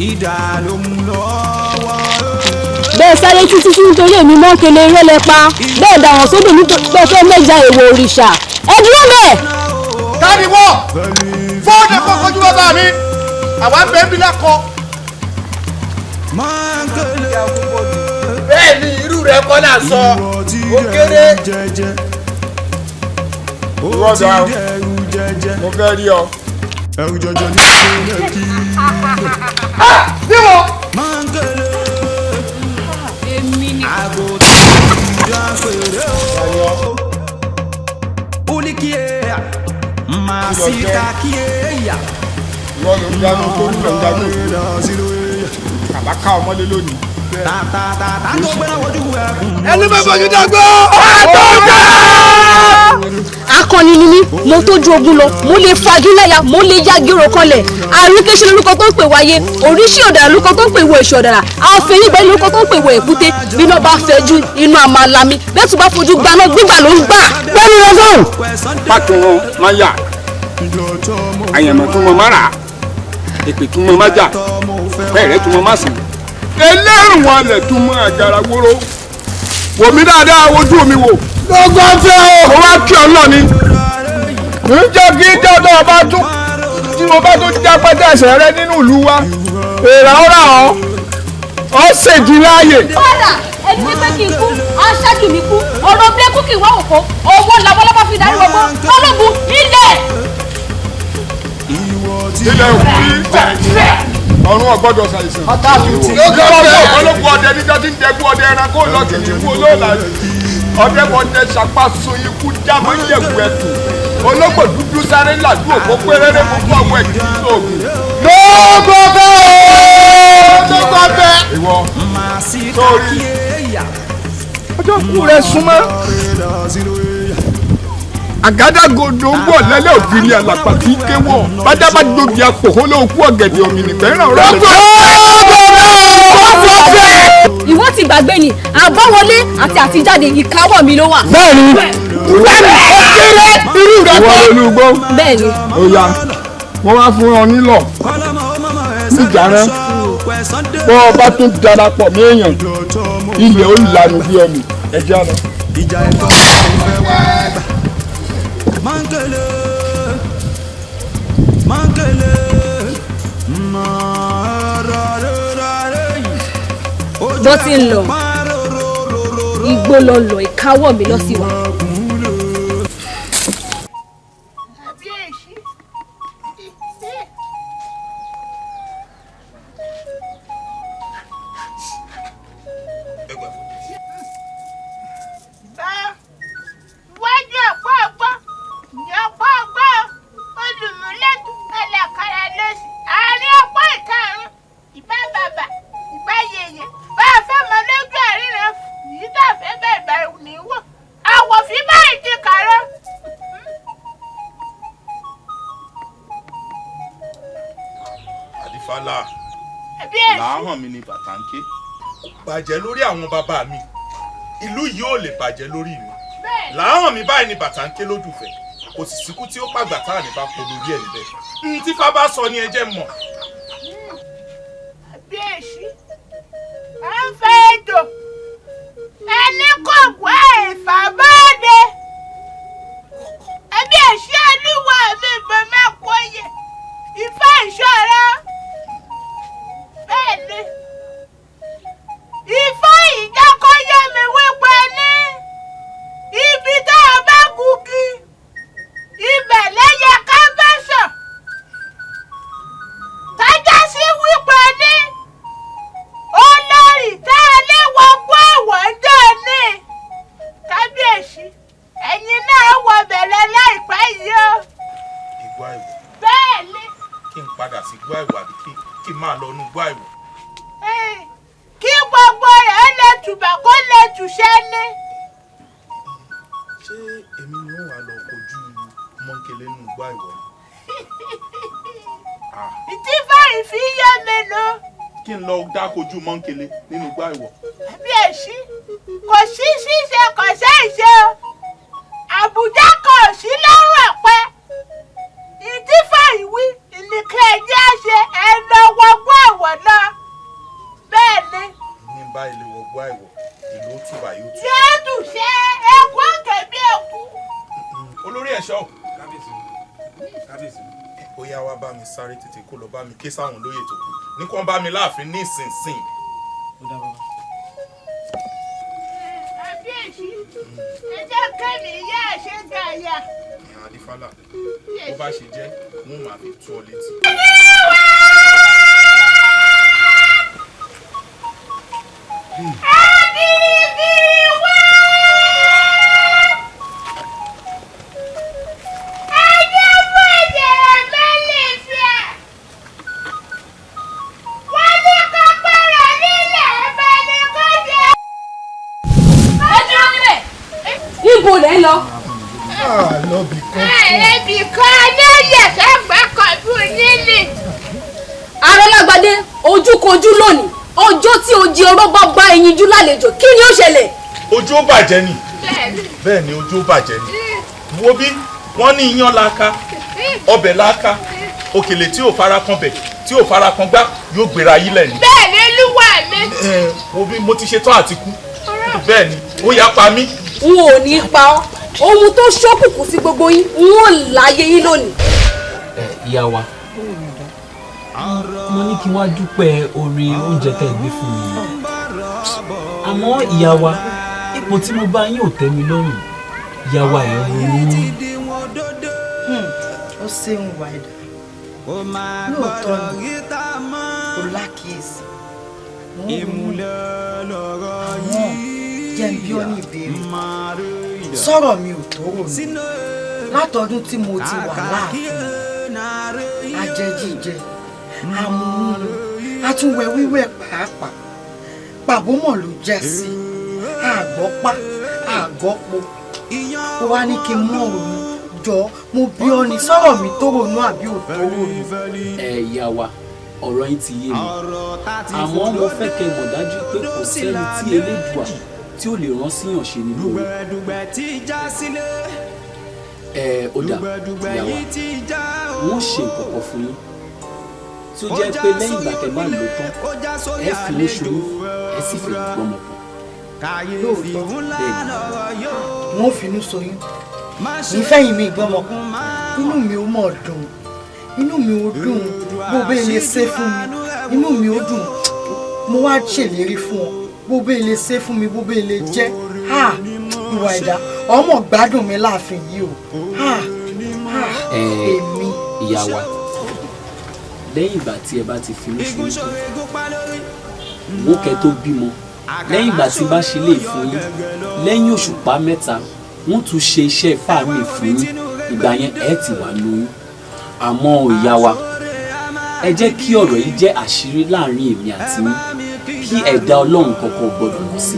ìdá ló mú lọ́wọ́. Bẹ́ẹ̀ sáré títí tí nítorí èmi Mọ́ńkele irọ́ lẹ pa, bẹ́ẹ̀ dà wọ́n sódò nítorí pé fẹ́ mẹ́ja èèwọ̀ òrìṣà. Ẹ dúró bẹ́ẹ̀. Tani wọ́ fóònù ẹ̀kọ́ kojú bàbá mi, àwa ń bẹ ń bí lákọ. Bẹ́ẹ̀ ni irú rẹ̀ kọ́ là sọ, ó kéré. Ìwọ dà o, mo fẹ́ rí ọ. Ẹrù jọjọ ní ìpínlẹ̀ kí. Níwọ̀. Èmi ni. Ìwọ ló ń dáná tó ń lọ ń dáná òkú. Kàbá ká ọmọlé lónìí. Ẹni bá bójú dàgbọ́. Akọni ni mí, mo tójú ogun lọ, mo lè fagilẹ́yà, mo lè ya gírò kanlẹ̀. Àríkéṣe lórúkọ tó ń pè wáyé, oríṣi ọ̀dàrà lórúkọ tó ń pè wọ èṣù ọ̀dàrà, àfẹ̀yìnbẹ́ lórúkọ tó ń pè wọ èkúté. Bíná bá fẹjú, inú àmà lami, bẹ́ẹ̀ tó bá fojú gbaná, gbígbà ló ń gbà. Bẹ́ẹ̀ni lọ sọ́hùn. Pàtùrún máa yà, àyànmọ́ tún mọ má rà, èpè tún mọ má jà, bẹ́ẹ̀rẹ̀ tún mọ má sùn. Ẹlẹ́rùn wọn lẹ̀ tún mọ àgàrà wóró. Wò mí dáadáa, wojú mi wò. Gbogbo ọ̀fẹ́ o. Mo wá kí ọ lọ ni. Ǹjẹ́ kí jọ́dọ̀ ọba tún tí mo bá tún já pátá ẹsẹ̀ rẹ nínú ìlú wa, èèrà ó rà ọ́, ọ́ ṣèjì láàyè. Padà, ẹni wípé kí n kú, aṣáájú mi kú, ọ̀rọ̀ bílẹ̀kù kì í wá òkó, owó làbọ́lábá fi darí wọgbó, balógun ilẹ̀. Ilẹ̀ òkú ọ̀run ọ̀gbọ́dọ̀ ṣàìsàn. Lókè ọ̀fẹ́. Ọlọ́pàá ọdẹ níjọ́ tí ń dẹ́kun ọdẹ ẹranko lọ kìkì kú olóòlà. Ọdẹ ọdẹ ṣàpàṣọ ikú jámọ́ yẹ̀kú ẹ̀tù. Ológbò dúdú sáré làdú òpó péréré gbogbo àwọn ẹ̀jẹ̀ sóògùn. Lóko ọ̀fẹ́ o. Lóko ọ̀fẹ́. Ìwọ sórí ọjọ́ kú rẹ súnmọ́. Àgádágodo ń bọ̀ lẹ́lẹ́ ògiri àlàpà tí kéwọ̀. Bájábá dogi apòhó ló kú ọ̀gẹ̀dẹ̀ òmìnir ràn rẹ̀. Ìwọ ti gbàgbé ni, àbáwọlé àti àtijáde ìkáwọ́ mi ló wà. Bẹ́ẹ̀ni, Bẹ́ẹ̀ni, ó kéré irú rẹ kọ́. Ìwọ olúgbó. Bẹ́ẹ̀ni. Ó yá, wọ́n wá fún ọ nílọ̀ níjàrán. Bọ́ ọ bá tún darapọ̀ mọ́ èèyàn, ilẹ̀ ó lanu bí ọmọ ẹ̀jẹ̀ àná. Ìjà ẹ̀tọ́ mo fẹ́ wá gbà. Mọ̀kẹ́lẹ́ Mọ̀kẹ́lẹ́ mọ̀rọ̀rọ̀rọ̀ yìí. Bó ti ń lọ, igbó lọ lọ, ìkáwọ́ mi lọ sí wa. Kábíyèsí. Bá wájú ọ̀pọ̀ ọ̀pọ̀ ní ọ̀pọ̀ ọ̀pọ̀ olùmúlẹ́tù ẹlẹ́kara lọ́sì àárín ọ̀pọ̀ ìkarùn-ún ìbá bàbà ìbá yèyè bá a fẹ́ mọ lójú àríran yìí tá a fẹ́ bẹ́ẹ̀ bá ní wò àwòfín báyìí ti kàrọ́. Àdìfálà Kábíyèsí. làáhàn mi ni bàtà ń ké. Bàjẹ́ lórí àwọn bàbá mi, ìlú yìí ò lè bàjẹ́ lórí mi. Làáhàn mi báyìí ni bàtà ń ké lódùfẹ́, kò sì síkú tí ó pàgbà tá à ní bá pọ̀ lórí ẹ̀ níbẹ̀. N tí fá bá sọ ni ẹ jẹ́ mọ̀. Kábíyèsí. À ń fẹ́ ètò ẹni kò wá ìfà bóde. Kábíyèsí olúwa mi bọ̀ mẹ́kọ̀ọ́yè ìfà ìṣòro. Bẹ́ẹ̀ ni ìfà ìjákọ́yé mi wípé ní ibi tá a bá gùgì ibẹ̀ lẹ́yẹ ká bá sàn. Tájá sí wípé ní olórí tá a lé wọgbó ẹ̀wọ̀n jọ ní. Kábíyèsí, ẹ̀yin náà wọ bẹ̀rẹ̀ láìpẹ́ yìí o. Igbó àìwọ̀. Bẹ́ẹ̀ Kí n padà sí gbọ́ àìwò àbí kí n máa lọ nú gbọ́ àìwò. Kí gbogbo rẹ̀ lè tùbà kó lè tùṣẹ́ ní. Ṣé èmi ni wọ́n wà lọ kojú Mọ́ńkélé nù gbọ́ àìwò ni? Ìtí fáyì fi yé mi lọ. Kí n lọ dá kojú Mọ́ńkélé nínú gbọ́ àìwò. Kábíyèsí, kò sí ṣíṣe kò sí ìṣe o. Àbùjá kò sí lọ́rùn ọ̀pẹ. Ìtí fáyì wí ìnìkẹ́ ẹ̀jẹ̀ ṣe ẹ̀ lọ wọgbọ́ àwọ̀ náà. Bẹ́ẹ̀ ni. Ní bá ilé wọgbọ́ àìwò, ìlú ó tùbà yóò tù. Yóò tù ṣe eku kẹ̀mí eku. Olórí ẹ̀ṣọ́. Kábíyèsí. Kábíyèsí. Ó yá wá bá mi sáré tètè kó lọ bá mi ké sáwọn olóyè tó kù ní kó ń bá mi láàfin ní ìsinsìnyí. Kábíyèsí, ẹ jẹ́ kẹ́mi yá ṣe gàyà. Ìyá Adífálà, bó bá ṣe jẹ́, wọ́n máa fi tú ọ létí. Ibo lẹ ń lọ. Lọ́bì kan. Ẹ̀ẹ́dì kan lóye sẹ́gbẹ́ kan fún yín ni. Arọ́lágbadé ojúkojú lónìí ọjọ́ tí ojì ọ̀rọ̀ bá bá ẹyinjú lálejò kí ni ó ṣẹlẹ̀. Ojú ó bàjẹ́ ni. Bẹ́ẹ̀ ni ojú ó bàjẹ́ ni. Wo bí wọ́n ní iyán láka, ọbẹ̀ láka, òkèlè tí ò fara kan bẹ̀ tí ò fara kan gbá yóò gbéra yílẹ̀ ni. Bẹ́ẹ̀ ni olúwa mi. Wo bí mo ti ṣe tán àti kú. Bẹ́ẹ̀ ni ó yá pa mí. N ò ní pa ọ́, ohun tó ṣókùnkùn sí gbogbo yín n ó láyé yín lónìí. Ìyá wa, mo ní kí n wá dúpẹ́ oore oúnjẹ tẹ́ ẹ gbé fún mi, àmọ́ ìyá wa, ipò tí mo bá yín ò tẹ́ mi lọ́rùn. Ìyá wa, ẹ̀ ń ronú. Ó ṣeun wàìdà, lóòótọ́ ni kò lákìyèsí mo ń ronú, àmọ́ jẹ́ n bí ó ní ìbéèrè. Sọ̀rọ̀ mi ò tó rò mí látọdún tí mo ti wà láàfin. Ajẹjíjẹ, amúmúmu, atúnwẹ̀ wíwẹ̀, pàápàá pàbó mọ̀ ló jẹ́ sí àgọ́pá àgọ́po. Ó wá ní kí n mú ọ̀rọ̀ mi jọ, mo bí ọ ní sọ̀rọ̀ mi tó ronú àbí ò tó ronú. Ẹ ìyá wa, ọ̀rọ̀ yín ti yé mi, àmọ́ mo fẹ́ kẹ́ mọ̀ dájú pé kò sẹ́ni tí Elédùà tí ó lè rán síyàn ṣe ní lóore. Ẹ ó dà, ìyá wa, wọ́n ṣe nǹkan kan fún yín tí ó jẹ́ pé lẹ́yìn ìgbà tẹ́ bá lò tán, ẹ fi ní ṣoyún, ẹ sì fi gbọ́mọ pọ̀. Lóòótọ́ wọn ò finú ṣoyún nífẹ̀yìn mi ìgbọ́mọ, inú mi ò mọ̀ dùn, inú mi ò dùn. Bó bẹ́ẹ̀ lè ṣe fún mi, inú mi ò dùn. Mo wá ṣèlérí fún ọ, bó bẹ́ẹ̀ lè ṣe fún mi, bó bẹ́ẹ̀ lè jẹ́ ìwà ẹ̀dá ọmọ gbádùn mi láàfin yìí o. Èmi. Ìyá wa, lẹ́yìn ìgbà tí ẹ bá ti finú ṣoyún tán, wọ́n kẹ́ tó bímọ, lẹ́yìn ìgbà tí bá ṣe lè fún yín lẹ́yìn òṣùpá 3, wọ́n tún ṣe iṣẹ́ ifá mi fún yín. Ìgbà yẹn ẹ ti wà lóyún. Àmọ́ ìyá wa, ẹ jẹ́ kí ọ̀rọ̀ yìí jẹ́ àṣírí láàrin èmi àti yín, kí ẹ̀dá Ọlọ́run kankan gbọ́dọ̀ mọ̀ sí.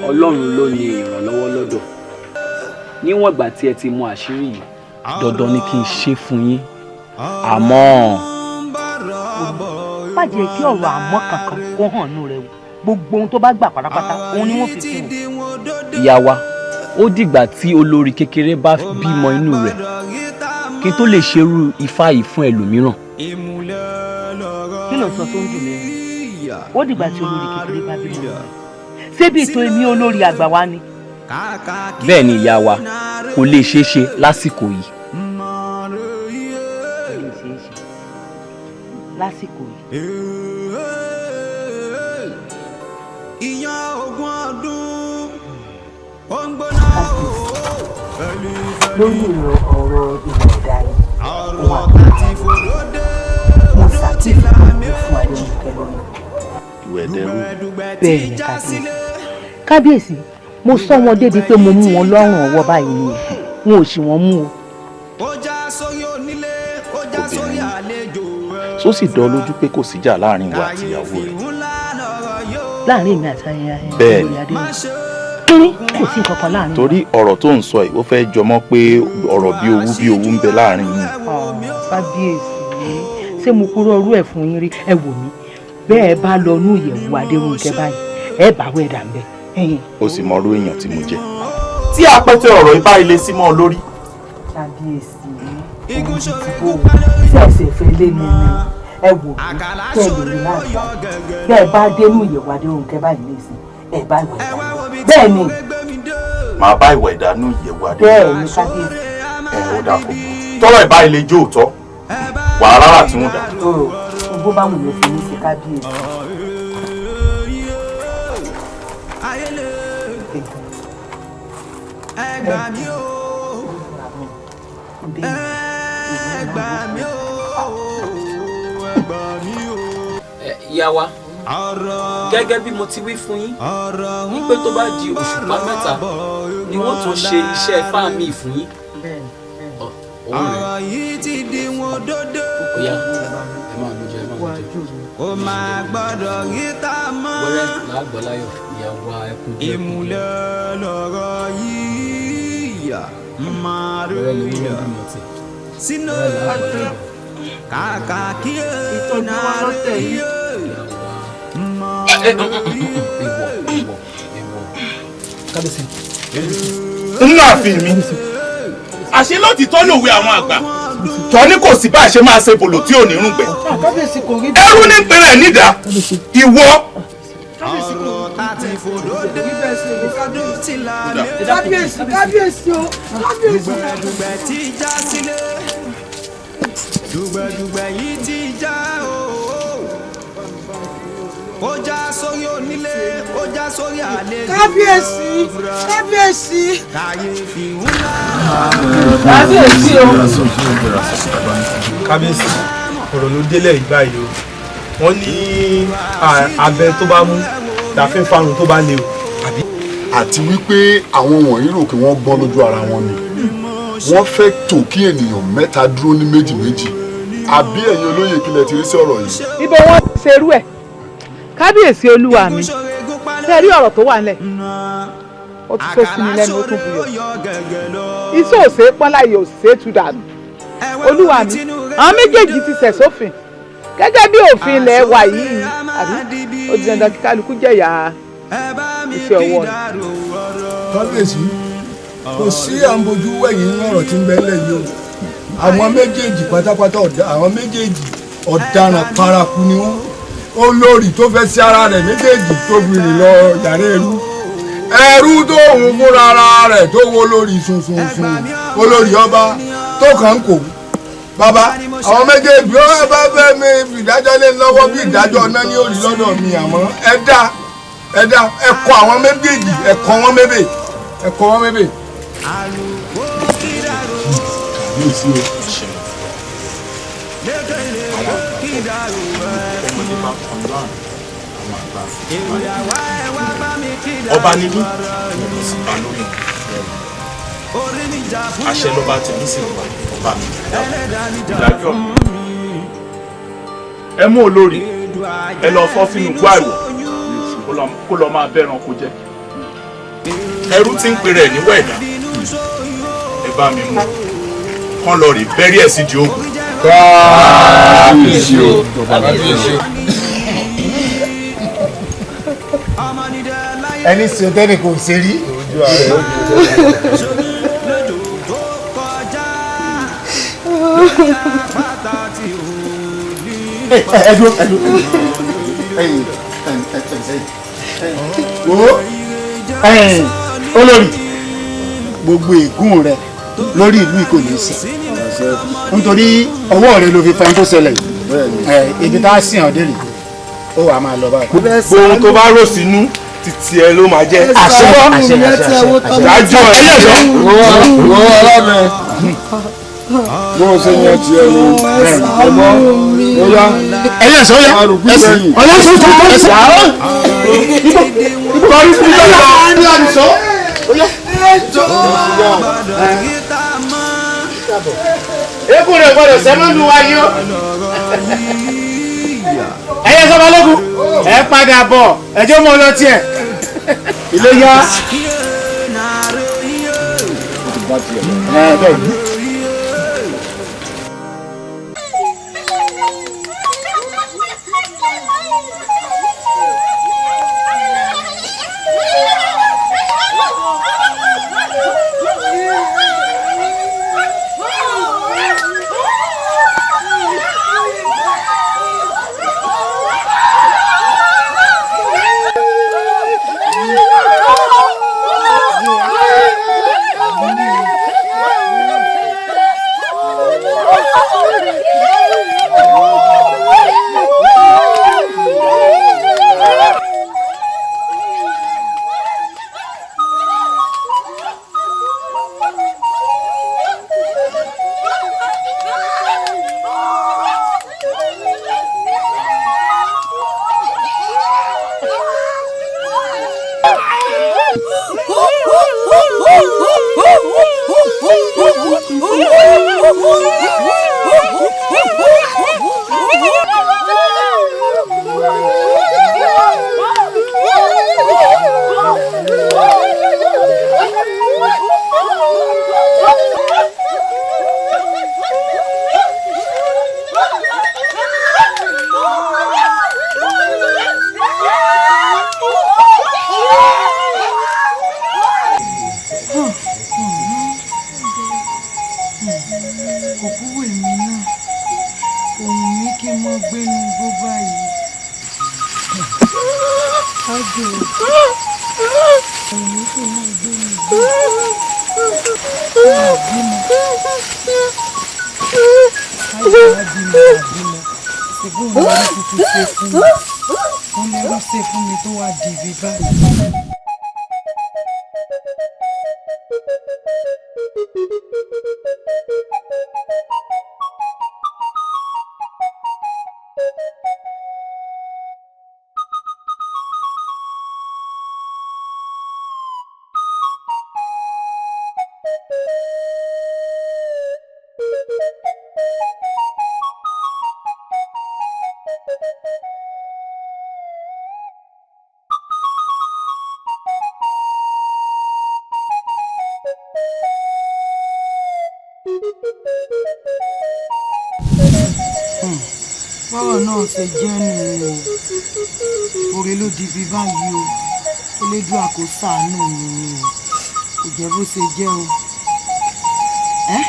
Ọlọ́run ló ní ìrànlọ́wọ́ lọ́dọ̀. Níwọ̀n ìgbà tí ẹ ti mọ àṣírí yìí, dandan ni kí n ṣe fún yín. Àmọ́. Má jẹ́ kí ọ̀rọ̀ àmọ́ kankan kó hàn nù rẹ̀ o. Gbogbo ohun tó bá gbà pátápátá òun ni wọ́n fi fún un. Ìyá wa, ó dìgbà tí olórí kékeré bá bímọ inú rẹ̀ kí n tó lè ṣerú ifá yìí fún ẹlòmíràn. Kí ló ń sọ tó ń dùn lẹ́nu? Ó dìgbà tí olórí kékeré bá bímọ inú rẹ̀, ṣé bí ètò èmi olórí àgbà wa ni? Bẹ́ẹ̀ ni ìyá wa, kò lè ṣeé ṣe lásìkò yìí. Kò lè ṣeé ṣe lásìkò yìí. Ìyàn ogún ọdún ó ń gbóná o. Lórí ọ̀rọ̀ ìwà ẹ̀dá yìí, òun àti mo ṣàtìfẹ́ mi fún Adérónkẹ́ lóyún. Ìwà ẹ̀dẹ́rú. Bẹ́ẹ̀ ni kábíyèsí. Kábíyèsí, mo sọ wọn débi pé mo mú wọn lọ́rùn ọwọ́ báyìí ni wọn ò sì wọ́n mú o. Obìnrin só sì dán lójú pé kò síjà láàrin ìwọ àti ìyàwó rẹ̀. Láàrin èmi àti ayẹyẹ Bẹ́ẹ̀ olórí Adérónkẹ́, kíní kò sí nǹkan kan láàrin wa. Torí ọ̀rọ̀ tó ń sọ yìí, ó fẹ́ jọmọ́ pé ọ̀rọ̀ bí owú bí owú ń bẹ láàrin yín. Kábíyèsí, ṣé mo kúrò ọrú ẹ̀ fún yín rí? Ẹ wò mí, bẹ́ẹ̀ bá lọ nú ìyẹ̀wù Adérónkẹ́ báyìí, ẹ bá wẹ̀ dà ń bẹ̀. Ó sì mọrú èèyàn tí mo jẹ́. Tí apẹtẹ ọ̀rọ̀ ibà ilé sí mọ́ ọ lórí. Kábíyèsí, òun ti bò ó ṣẹ̀ṣẹ̀ fẹ́ lé mi ni. Ẹ wò mí, kẹ́ ẹ lè rí láàbà, bẹ́ẹ̀ bá dénú ìyẹ̀wù Adérónkẹ́ báyìí nísìn, ẹ bá ìwẹ̀ dà ń bẹ̀. Bẹ́ẹ̀ ni. Màá bá ìwà ìdánù ìyẹ̀wù Adérónkẹ́. Bẹ́ẹ̀ ni, kábíyèsí. Ẹ ó dà kó tọ́rọ̀ ìbá ilé jó òótọ́ wàá rárá tí wọ́n dà. Bó bá wù mí fi mí ṣe, kábíyèsí. Ẹ gbà mí o, ẹ gbà mí o, ẹ gbà mí o. Ìyá wa, gẹ́gẹ́ bí mo ti wí fún yín wípé tó bá di òṣùpá 3 ni wọ́n tún ṣe iṣẹ́ fáàmì fún yín. Òun rẹ̀ Ọ̀rọ̀ yìí ti di wọn dódó. Ó yá, ẹ máa lọ jẹ, ẹ máa lọ jẹ. Kò máa gbọ́dọ̀ rí tá a mọ́. Wẹ́rẹ́ làágbọ́ láyọ̀, ìyá wa, ẹkún díẹ̀. Ìmùlẹ̀ lọ̀rọ̀ yìí yà máa rí Wẹ́rẹ́ ni yà. wọ́n bímọ tì. Sínú kàkà kí Ìtọ́jú wa lọ́tẹ̀ yìí. Ìwọ, ìwọ, ìwọ. Kábíyèsí. Nínú ààfin mi, àṣé lótìtọ́ lòwe àwọn àgbà tọ́ ní kò sí bá a ṣe máa ṣe bòlò tí ò ní rúgbẹ́. Kábíyèsí, kò rí. Ẹrú ní pẹ̀rẹ̀ nídàá ìwọ. Kábíyèsí, kò rí bẹ́ẹ̀ ṣe ní kábíyèsí. Kábíyèsí, kábíyèsí o, kábíyèsí. Dùgbẹ̀dùgbẹ̀ tí já sílé, dùgbẹ̀dùgbẹ̀ yìí ti já o. Ó já sórí onílé, ó já sórí àlejò. Kábíyèsí, kábíyèsí. Kàyéfì ńlá. Kábíyèsí o. Kábíyèsí, ọ̀rọ̀ ló délẹ̀ yìí báyìí o. Wọ́n ní abẹ tó bá mú la fi ń farun tó bá le o. Àti wípé àwọn wọ̀nyí rò kí wọ́n gbọ́n lójú ara wọn ni wọ́n fẹ́ tò kí ènìyàn mẹ́ta dúró ní méjì méjì. Àbí ẹ̀yin olóyè, kílẹ̀ ti rí sí ọ̀rọ̀ yìí? Ibo wọn ti ṣerú ẹ̀? Kábíyèsí olúwa mi, ṣe rí ọ̀rọ̀ tó wà nílẹ̀, ó ti tó sí mi lẹ́nu, ó tún buyọ̀. Iṣẹ́ òṣè pọ́nlá yìí òṣè tú dànù. Olúwa mi, àwọn méjèèjì ti ṣẹ̀ sófin gẹ́gẹ́ bí òfin ilẹ̀ wa yìí, àbí ó di dandan kí kálukú jẹ̀yà iṣẹ́ ọwọ́ rẹ̀. Kábíyèsí, kò sí à ń bojú wẹ̀yìn nínú ọ̀rọ̀ tí ń bẹ nílẹ̀ yìí o. Àwọn méjèèjì pátápátá ọ̀dà, àwọn méjèèjì ọ̀daràn paraku ni wọ́n. Olórí tó fẹ́ sí ara rẹ̀ méjèèjì tó fi rìn lọ yàrá ẹrú, ẹrú tó ń fúnra ara rẹ̀ tó wo lórí sunsunsun olórí ọba tó kàn ń kò bàbá. Àwọn méjèèjì, ó bá fẹ́ mi fìdájọ́ lé lọ́wọ́ bí ìdájọ́ náà ní òrì lọ́dọ̀ mi. Àmọ́ ẹ dá, ẹ dá, ẹ kọ àwọn méjèèjì, ẹ kọ wọn mébè, ẹ kọ wọn mébè. Kábíyèsí o. Ọmọdé bá kan láàrin àwọn àgbà, ọba ni mí, mo sì bá lórí àṣẹ lọ́ba tèmi sì wà, ọba mi ìdájọ́. Ẹ mú olórí, ẹ lọ sọ sínú igbó àìwọ̀, kó lọ máa bẹ́ran kó jẹ. Ẹrú tí ń pèrè ẹ̀ níwọ̀ ẹ̀dá, ẹ bá mi mú kán lọ rè bẹ́rí ẹ̀ sí di ogun. Kábíyèsí o, kábíyèsí o. Ẹni sọ tẹ́nì kò ṣe rí. Ojú ààrẹ ó jẹ. Ẹ dúró, ẹ dúró, ẹ̀yin wo, ẹ̀yin olórí, gbogbo ègún rẹ lórí ìlú yìí kò ní í sàn, nítorí ọwọ́ rẹ ló fi fa ohun tó ṣẹlẹ̀ yìí. Ẹ ibi tá a sìn ọ́ dé rèé, ó wàá máa lọ báyìí. Gbogbo ohun tó bá rò sínú títí ẹ ló máa jẹ. Àṣẹ, àṣẹ, àṣẹ, àṣẹ. Ìdájọ́ ẹ. Wo alábẹ bó o ṣe yan tiẹ̀ o, ọmọ ó yá. Ẹyẹ sọ yá, ẹsẹ ọyá sọ tó ẹsẹ ibo ibo kọrí fún mi lọ́la ní àdìsọ. Ó yá. Eégún rẹ̀ gbọ́dọ̀ sẹ́mọ́ lu wa yó. Ẹyẹ sọ́balógun ẹ padà bọ̀ ẹjọ́ mọ́ lọ tiẹ̀. Ilé yá. Ẹ bẹ́ẹ̀ ni. Kò kúrò èmi náà, òun mi kí n mọ gbénu gbó báyìí. Ájò, òun mi kí n mọ gbénu gbó. Àbímọ. Ájò àbímọ àbímọ. Ṣègbọn òun ló kúkú ṣe fún mi. Òun lẹ́rú ṣe fún mi tó wá di ibi báyìí. Bọ́rọ̀ náà ṣe jẹ́ nù o, oore ló di ibi báyìí o, Elédùà kó ṣàánú mi ni o, kò jẹ́ bó ṣe jẹ́ o. Ẹ́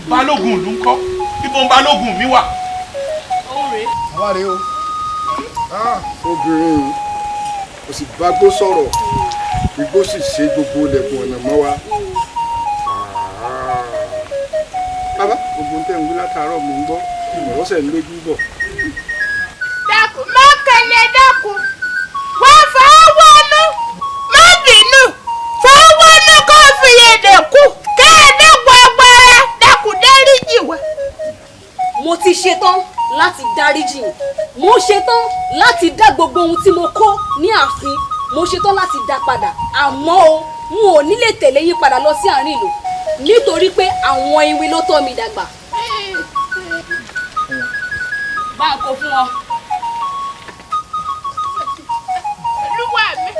Balógun ìlú ńkọ́? Ibo ń balógun mi wà? Àwa rèé o. Obìnrin yìí kò sì bá gbó sọ̀rọ̀, igbó sì ṣe gbogbo ilẹ̀kùn ọ̀nà mọ́ wa. Bàbá, gbogbo ń tẹ̀ ń wí látàárọ̀ mò ń gbọ́, ọ̀rọ̀ sẹ̀ ń lójú bọ̀. Dákun, má kẹlẹ̀ dákun, wá fọwọ́nú, má bínú, fọwọ́nú kó fi èdè kù, kẹ́ẹ̀dẹ́gbọ̀ agbára dákun dáríjì wá. Mo ti ṣetán láti dáríjì yín, mo ṣetán láti dá gbogbo ohun tí mo kó ní ààfin, mo ṣetán láti dá padà, àmọ́ o n ò ní lè tẹ̀lé yín padà lọ sí àárín ìlú nítorí pé àwọn iwin ló tọ́ mi dàgbà. Bá a kó fún wọn. Olúwa mi.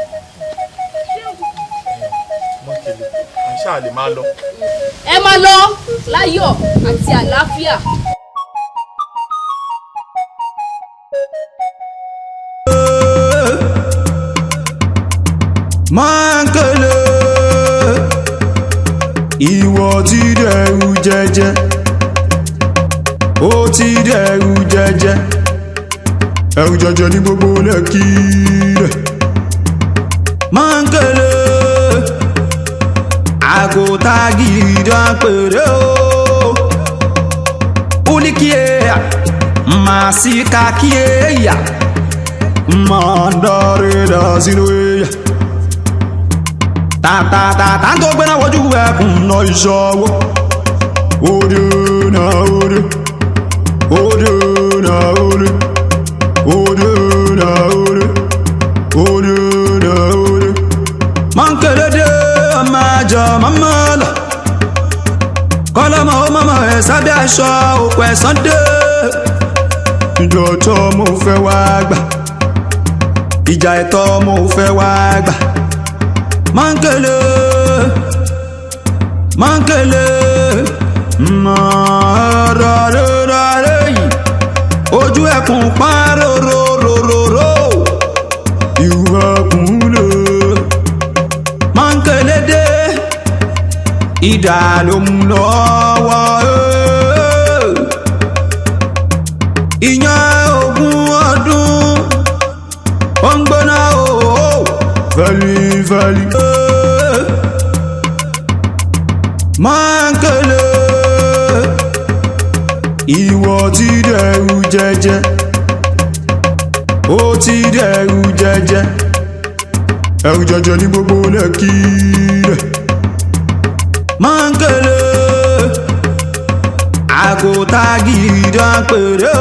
Mọ́kèlè, à ń ṣáà lè máa lọ. Ẹ máa lọ láyọ̀ àti àlàáfíà. Mọ́ńkélé, ìwọ ti dẹrù jẹjẹ, ó ti dẹrù jẹjẹ. Ẹ̀rù jẹjẹ ní gbogbo lẹ́kì rẹ̀. Mọ́ńkélé àgùntàgìdán péré o. Ulikie masikakie ya mandare da zero ya. Tàtàtàtà tó gbéná wojú ẹkùn náà ìṣọwọ́. Òde náà òde, òde náà òde, òde náà òde, òde náà òde. Mọ̀nkẹ́lẹ́ dé ọmọ àjọ mọ́mọ́ lọ. Kọ́lọ́mọ ó mọ̀mọ́ ẹ̀ sábẹ́ aṣọ òkú ẹ̀sán dé. Ìjọ tó mo fẹ́ wá gbà, ìjà ẹ̀tọ́ mo fẹ́ wá gbà. Mọ̀nkẹ́lẹ́, mọ̀nkẹ́lẹ́, mọ̀ọ́rọ̀rọ̀rọ̀ yìí. Ojú ẹkùn pa rororororo. Ìwà kùn lè. Mọ̀nkẹ́lẹ́ dé, ìdá ló mú lọ́wọ́. Ìyẹn ogún ọdún, ó ń gbóná o. Fẹ́lí fẹ́lí. Mọ̀nkẹ́lẹ́, ìwọ ti dẹrù jẹjẹ, ó ti dẹrù jẹjẹ, ẹrù jẹjẹ ní gbogbo lẹ́kì rẹ̀. Mọ̀nkẹ́lẹ́, àgùntàgìdán péré o.